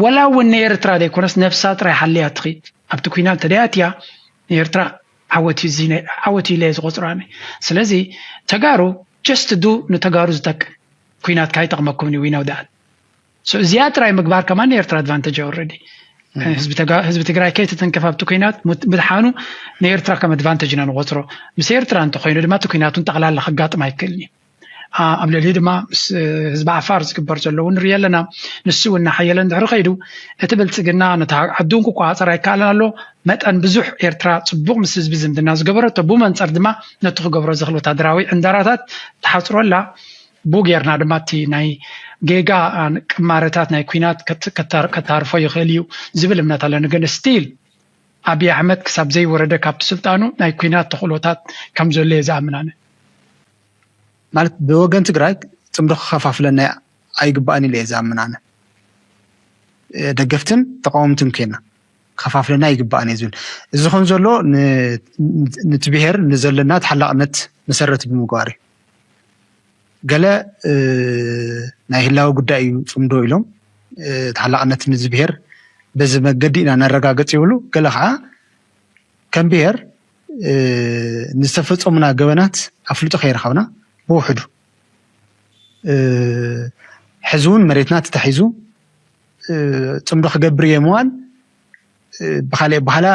ወላ እውን ንኤርትራ ዘይኮነስ፣ ነብሳ ጥራይ ሓልያ ትኺድ። ኣብቲ ኩናት እንተ ደኣ ኣትያ፣ ንኤርትራ ዓወት እዩ፣ እዚ ናይ ዓወት እዩ ኢለ እየ ዝቆጽሮ ኣነ። ስለዚ ተጋሩ just do ንተጋሩ ዝጠቅም ኩናት ካይጠቕመኩም እዩ፣ we know that። So እዚኣ ጥራይ ምግባር ከማን ንኤርትራ ኣድቫንቴጅ እዩ ኦልሬዲ። ህዝቢ ተጋ-፣ ህዝቢ ትግራይ ከይትትንከፍ ኣብቲ ኩናት ምት-፣ ምድሓኑ ንኤርትራ ከም ኣድቫንቴጅ ኢና ንቆጽሮ። ምስ ኤርትራ እንተኮይኑ ድማ እቲ ኩናት እውን ጠቕላላ ከጋጥም ኣይክእልን እዩ። ኣ-፣ ኣብ ልዕሊ ድማ ምስ፣ እ፣ ህዝቢ ዓፋር ዝግበር ዘሎ እውን ንርኢ ኣለና። ንሱ እውን እናሓየለ እንድሕሪ ከይዱ፣ እቲ ብልጽግና ነቲ ዓ-፣ ዓዱ ክቆጻጸር ኣይከኣለን ኣሎ። መጠን ብዙሕ ኤርትራ ጽቡቕ ምስ ህዝቢ ዝምድና ዝገበረቶ፣ ብኡ መንጸር ድማ ነቲ ክገብሮ ዝኽእል ወታደራዊ ዕንደራታት ትሓጽሮ ኣላ። ብኡ ጌርና ድማ እቲ ናይ ጌጋ፣ አ፣ ቅማረታት ናይ ኲናት ከት-፣ ከታር-፣ ከታርፎ ይኽእል እዩ ዝብል እምነት ኣለኒ። ግን ስቲል ኣብይ ኣሕመድ ክሳብ ዘይወረደ ካብቲ ስልጣኑ ናይ ኲናት ተኽእሎታት ከም ዘሎ እየ ዝኣምን ኣነ። ማለት ብወገን ትግራይ ጽምዶ ክኸፋፍለና ኣይግባእን ኢለ እየ ዝኣምን ኣነ። እ፣ ደገፍትን ተቃወምትን ኮይና ክኸፋፍለና ኣይግባእን እየ ዝብል። እዚ ዝኾን ዘሎ ን-፣ ን-፣ ነቲ ብሄር ንዘለና ተሓላቕነት መሰረት ብምግባር እዩ። ገለ፣ እ፣ ናይ ህላወ ጉዳይ እዩ ጽምዶ ኢሎም፣ እ፣ ተሓላቕነት ንዚ ብሄር በዚ መገዲ ኢና ነረጋግጽ ይብሉ። ገለ ከዓ ከም ብሄር፣ እ፣ ንዝተፈጸሙና ገበናት ኣፍልጦ ከይረኸብና ብውሕዱ፣ እ፣ ሕዚ እውን መሬትና ተታሒዙ፣ እ፣ ጽምዶ ክገብር እየ ምባል፣ እ፣ ብኻልእ ኣበሃህላ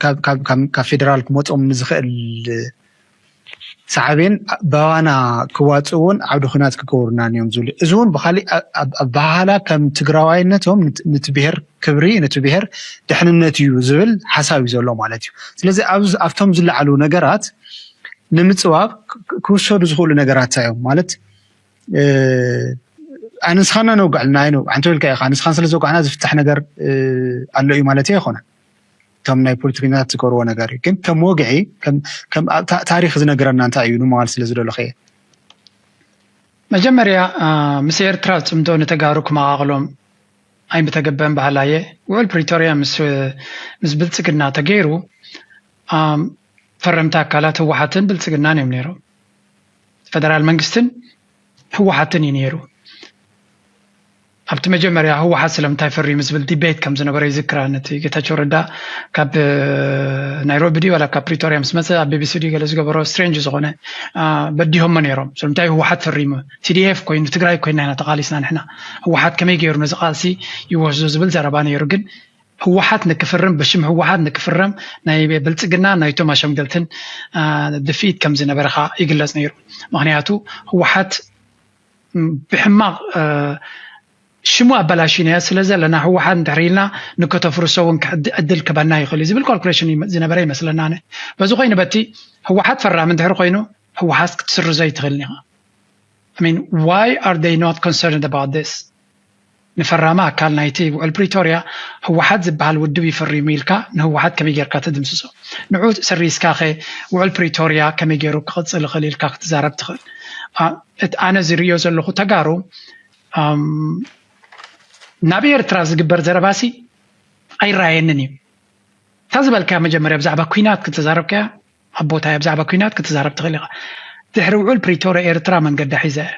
ካብ፣ ካብ፣ ካብ፣ ካብ ፌደራል ክመጾም ንዝኽእል ሳዕቤን ባባና ክዋጽእዎን ዓውዲ ኹናት ክገብሩናን እዮም ዝብሉ። እዚ እውን ብኻልእ ኣ-፣ ኣብ-፣ ኣበሃህላ ከም ትግራዋይነቶም ነት-፣ ነቲ ብሄር ክብሪ፣ ነቲ ብሄር ድሕንነት እዩ ዝብል ሓሳብ እዩ ዘሎ ማለት እዩ። ስለዚ ኣብዚ፣ ኣብቶም ዝለዓሉ ነገራት ንምጽባብ ክ-፣ ክ-፣ ክውሰዱ ዝኽእሉ ነገራት እንታይ እዮም ማለት፣ እ፣ ኣነ ንስኻና ነውግዕ ኣለና፣ ኣይ ነው፣ ኣንተ ኢልካ ኢኻ፣ ንስኻን ስለ ዘውጋዕና ዝፍታሕ ነገር፣ እ፣ ኣሎ እዩ ማለት ኣይኮነን። እቶም ናይ ፖለቲከኛታት ዝገብርዎ ነገር እዩ። ግን ከም ወግዒ፣ ከም፣ ከም ኣብ ታ-፣ ታሪኽ ዝነግረና እንታይ እዩ ንምባል ስለ ዝደለኹ እየ። መጀመርያ፣ አ፣ ምስ ኤርትራ ጽምዶ ንተጋሩ ክመቓቕሎም ኣይምተገበን በሃላይ እየ። ውዕል ፕሪቶርያ ምስ፣ ምስ ብልጽግና ተገይሩ፣ ኣም፣ ፈረምቲ ኣካላት ህወሓትን ብልጽግናን እዮም ነይሮም። ፈደራል መንግስትን ህወሓትን እዩ ነይሩ። ኣብቲ መጀመርያ ህወሓት ስለምንታይ ፈሪሙ ዝብል ዲቤት ከም ዝነበረ ይዝክር። ነቲ ጌታቸው ረዳ ካብ፣ እ፣ ናይሮቢ ድዩ ዋላ ካብ ፕሪቶርያ ምስ መጸ ኣብ ቢቢሲ ድዩ ገለ ዝገበሮ ስትሬንጅ ዝኾነ፣ አ፣ በዲሆሞ ነይሮም። ስለምንታይ ህወሓት ፈሪሙ? ቲዲኤፍ ኮይኑ፣ ትግራይ ኮይና ኢና ተቓሊስና ንሕና። ህወሓት ከመይ ገይሩ ነዚ ቃልሲ ይወስዶ ዝብል ዘረባ ነይሩ። ግን ህወሓት ንክፍርም፣ ብሽም ህወሓት ንክፍረም ናይ ብልጽግና ናይቶም ኣሸምገልትን፣ አ፣ ድፍኢት ከም ዝነበረ ኸኣ ይግለጽ ነይሩ። ምኽንያቱ ህወሓት፣ ም፣ ብሕማቕ፣ አ፣ ሽሙ ኣበላሽናዮ ስለ ዘለና ህወሓት እንድሕር ኢልና ንከተፍርሶ እውን ክዕድ-፣ ዕድል ክበና ይኽእል እዩ ዝብል ካልኩሌሽን ይመ-፣ ዝነበረ ይመስለና ኣነ። በዚ ኮይኑ በቲ ህወሓት ፈራሚ እንድሕር ኮይኑ ህወሓት ክትስርዞ ኣይትኽእልን ኢኻ። I mean, why are they not concerned about this? ንፈራሚ ኣካል ናይቲ ውዕል ፕሪቶርያ ህወሓት ዝበሃል ውድብ ይፈሪሙ ኢልካ ንህወሓት ከመይ ጌርካ ትድምስሶ? ንዑ ሰሪዝካኸ ውዕል ፕሪቶርያ ከመይ ገይሩ ክቕጽል ይኽእል ኢልካ ክትዛረብ ትኽእል? ኣ-፣ እት-፣ ኣነ ዝርእዮ ዘለኹ ተጋሩ፣ ኣም፣ ናብ ኤርትራ ዝግበር ዘረባሲ ኣይረኣየንን እዩ። እታ ዝበልካያ መጀመርያ ብዛዕባ ኲናት ክትዛረብካያ ኣብ ቦታያ ብዛዕባ ኲናት ክትዛረብ ትኽእል ኢኻ። ድሕሪ ውዕል ፕሪቶርያ ኤርትራ መንገዳ ሒዛ እያ።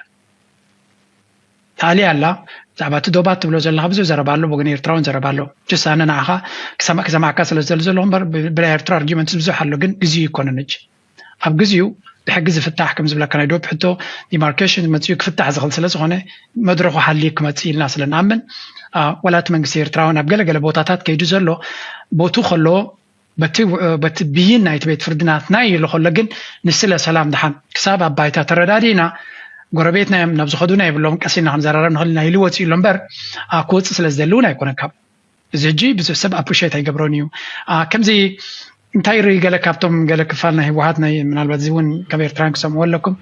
ተኣልያ ኣላ። ብዛዕባ እቲ ዶባት ትብሎ ዘለኻ ብዙሕ ዘረባ ኣሎ፣ ብወገን ኤርትራ እውን ዘረባ ኣሎ። ጀስት ኣነ ንዓኻ ክሰማ-፣ ክሰማዕካ ስለ ዝደሊ ዘለኹ እምበር ብ-፣ ብናይ ኤርትራ ኣርጊመንትስ ብዙሕ ኣሎ፣ ግን ግዜኡ ኣይኮነን ሕጂ። ኣብ ግዜኡ ብሕጊ ዝፍታሕ ከም ዝብለካ ናይ ዶብ ሕቶ ዲማርኬሽን መጺኡ ክፍታሕ ዝኽእል ስለ ዝኾነ መድረኹ ሓልዩ ክመጽእ ኢልና ስለ ንኣምን ዋላ እቲ መንግስቲ ኤርትራዊ ናብ ገለገለ ቦታታት ከይዱ ዘሎ ቦቱ ከሎ በቲ ብይን ናይቲ ቤት ፍርዲ ናትና ኢሉ ከሎ ግን ንስለ ሰላም ድሓን ክሳብ ኣብ ባይታ ተረዳዲእና ጎረቤትና እዮም ናብ ዝኸዱና የብሎም ቀሲና ክንዘራረብ ንኽእል ኢና ኢሉ ወፂኡ ኣሎ እምበር ክወፅእ ስለ ዝደሊ እውን ኣይኮነን ካብ እዚ ሕጂ ብዙሕ ሰብ ኣፕሪሼት ኣይገብሮን እዩ ከምዚ እንታይ ርኢ ገለ ካብቶም ገለ ክፋል ናይ ህወሓት ናይ ምናልባት እዚ እውን ካብ ኤርትራን ክሰምዑ ኣለኩም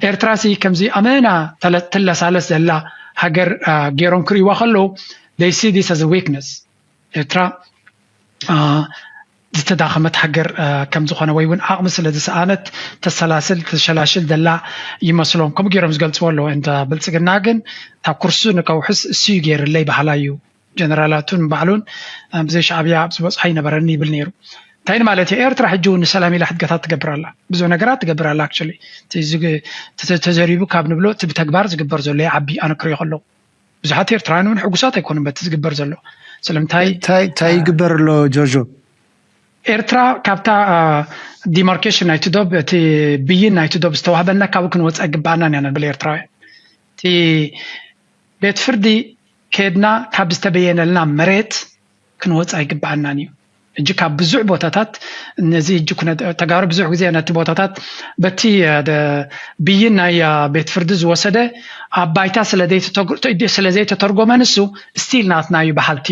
ኤርትራ ሲ ከምዚ ኣመና ትለሳለስ ዘላ ሃገር ገይሮም ክርእዋ ከለዉ they see this as a weakness ኤርትራ ዝተዳኸመት ሃገር ከም ዝኾነ ወይ እውን ዓቕሚ ስለ ዝሰኣነት ተሰላስል ተሸላሽል ዘላ ይመስሎም ከምኡ ገይሮም ዝገልፅዎ ኣለዉ እንተ ብልፅግና ግን እታ ኩርሱ ንከውሕስ እሱ እዩ ገይርለይ በሃላ እዩ ጀነራላቱን ባዕሉን ብዘይ ሻዕብያ ኣብ ዝበፅሖ ይነበረኒ ይብል ነይሩ እንታይ ማለት እዩ ኤርትራ ሕጂ እውን ንሰላም ኢላ ሕድገታት ትገብር ኣላ ብዙ ነገራት ትገብር ኣላ ኣክቹሊ ተዘሪቡ ካብ ንብሎ እቲ ብተግባር ዝግበር ዘሎ ዓቢ ኣነ ክሪኦ ከለዉ ብዙሓት ኤርትራውያን እውን ሕጉሳት ኣይኮኑን በቲ ዝግበር ዘሎ ስለምንታይ እንታይ ይግበር ኣሎ ጆርጆ ኤርትራ ካብታ ዲማርኬሽን ናይቲ ዶብ እቲ ብይን ናይቲ ዶብ ዝተዋህበና ካብኡ ክንወፅእ ኣይግበኣናን ኢና ንብል ኤርትራውያን እቲ ቤት ፍርዲ ከድና ካብ ዝተበየነልና መሬት ክንወፅእ ኣይግበኣናን እዩ ሕጂ ካብ ብዙሕ ቦታታት ነዚ ሕጂ ተጋሩ ብዙሕ ግዜ ነቲ ቦታታት በቲ ብይን ናይ ቤት ፍርዲ ዝወሰደ ኣብ ባይታ ስለ ዘይተተርጎመ ንሱ ስቲል ናትና እዩ በሃልቲ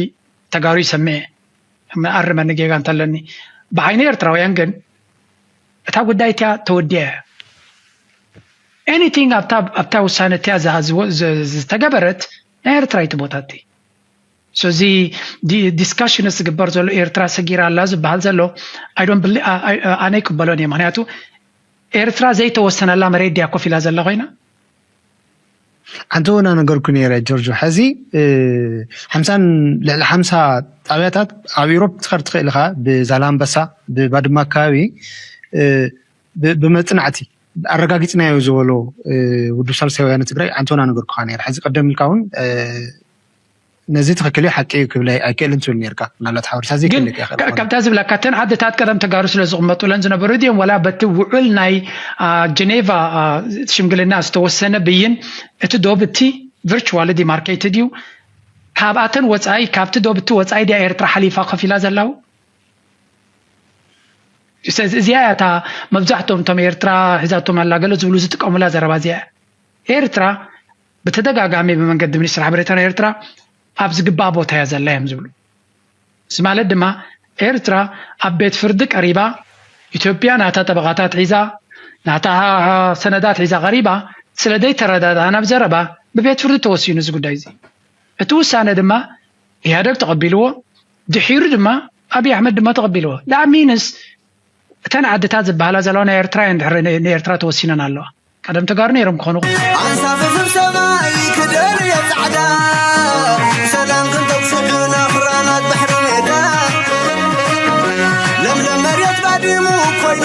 ተጋሩ ይሰምዐ ኣርመኒ ጌጋ እንተለኒ ብዓይኒ ኤርትራውያን ግን እታ ጉዳይ እቲያ ተወዲያ እያ ኤኒቲንግ ኣብታ ውሳነ እቲያ ዝተገበረት ናይ ኤርትራ ይትቦታቲ ሶዚ ዲስካሽንስ ዝግበር ዘሎ ኤርትራ ሰጊራ ኣላ ዝበሃል ዘሎ ኣነ ይቅበሎን እየ ምክንያቱ ኤርትራ ዘይተወሰነላ መሬት ድያ ኮፍ ኢላ ዘላ ኮይና ሓንቲ እውን ኣነገርኩ ነይረ ጆርጆ ሕዚ ሓምሳን ልዕሊ ሓምሳ ጣብያታት ኣብ ኢሮፕ ትኸር ትኽእል ኢኻ ብዛላምበሳ ብባድማ ኣካባቢ ብመፅናዕቲ ኣረጋጊፅናዮ ዝበሎ ውድብ ሳልሳይ ወያነ ትግራይ ኣንቶና ነገርኩካ ነይረ ሕዚ ቀደም ኢልካ እውን ነዚ ትኽክል እዩ ሓቂ እዩ ክብል ኣይክእልን ትብል ነርካ ምናልባት ሓበሬታ ዘይክልክ ይኽእል ካብታ ዝብለካ እተን ዓድታት ቀደም ተጋሩ ስለ ዝቕመጡለን ዝነበሩ ድዮም ወላ በቲ ውዑል ናይ ጀኔቫ ሽምግልና ዝተወሰነ ብይን እቲ ዶብ እቲ ቨርቹዋል ዲማርኬትድ እዩ ካብኣተን ወፃኢ ካብቲ ዶብ እቲ ወፃኢ ድያ ኤርትራ ሓሊፋ ከፊላ ዘላው እዚኣ እያ እታ መብዛሕትኦም እቶም ኤርትራ ሒዛቶም ኣላ ገለ ዝብሉ ዝጥቀሙላ ዘረባ እዚኣ ኤርትራ ብተደጋጋሚ ብመንገዲ ሚኒስትር ሓበሬታ ናይ ኤርትራ ኣብ ዝግባእ ቦታ እያ ዘላ እዮም ዝብሉ እዚ ማለት ድማ ኤርትራ ኣብ ቤት ፍርዲ ቀሪባ ኢትዮጵያ ናታ ጠበቓታት ሒዛ ናታ ሰነዳት ሒዛ ቀሪባ ስለ ዘይተረዳድኣ ናብ ዘረባ ብቤት ፍርዲ ተወሲኑ እዚ ጉዳይ እዚ እቲ ውሳነ ድማ ኢህደግ ተቐቢልዎ ድሒሩ ድማ ኣብይ ኣሕመድ ድማ ተቐቢልዎ ዳሚንስ እተን ዓድታት ዝበሃላ ዘለዋ ናይ ኤርትራ እየን ድሕሪ ንኤርትራ ተወሲነን ኣለዋ ቀደም ተጋሩ ነይሮም ክኾኑ ኣንሳብ ስብሰባ ክደር የብፃዕዳ ሰላም ክንተኩሱ ናፍራናት ባሕሪ ሜዳ ለምለም መሬት ባዲሙ ኮይኑ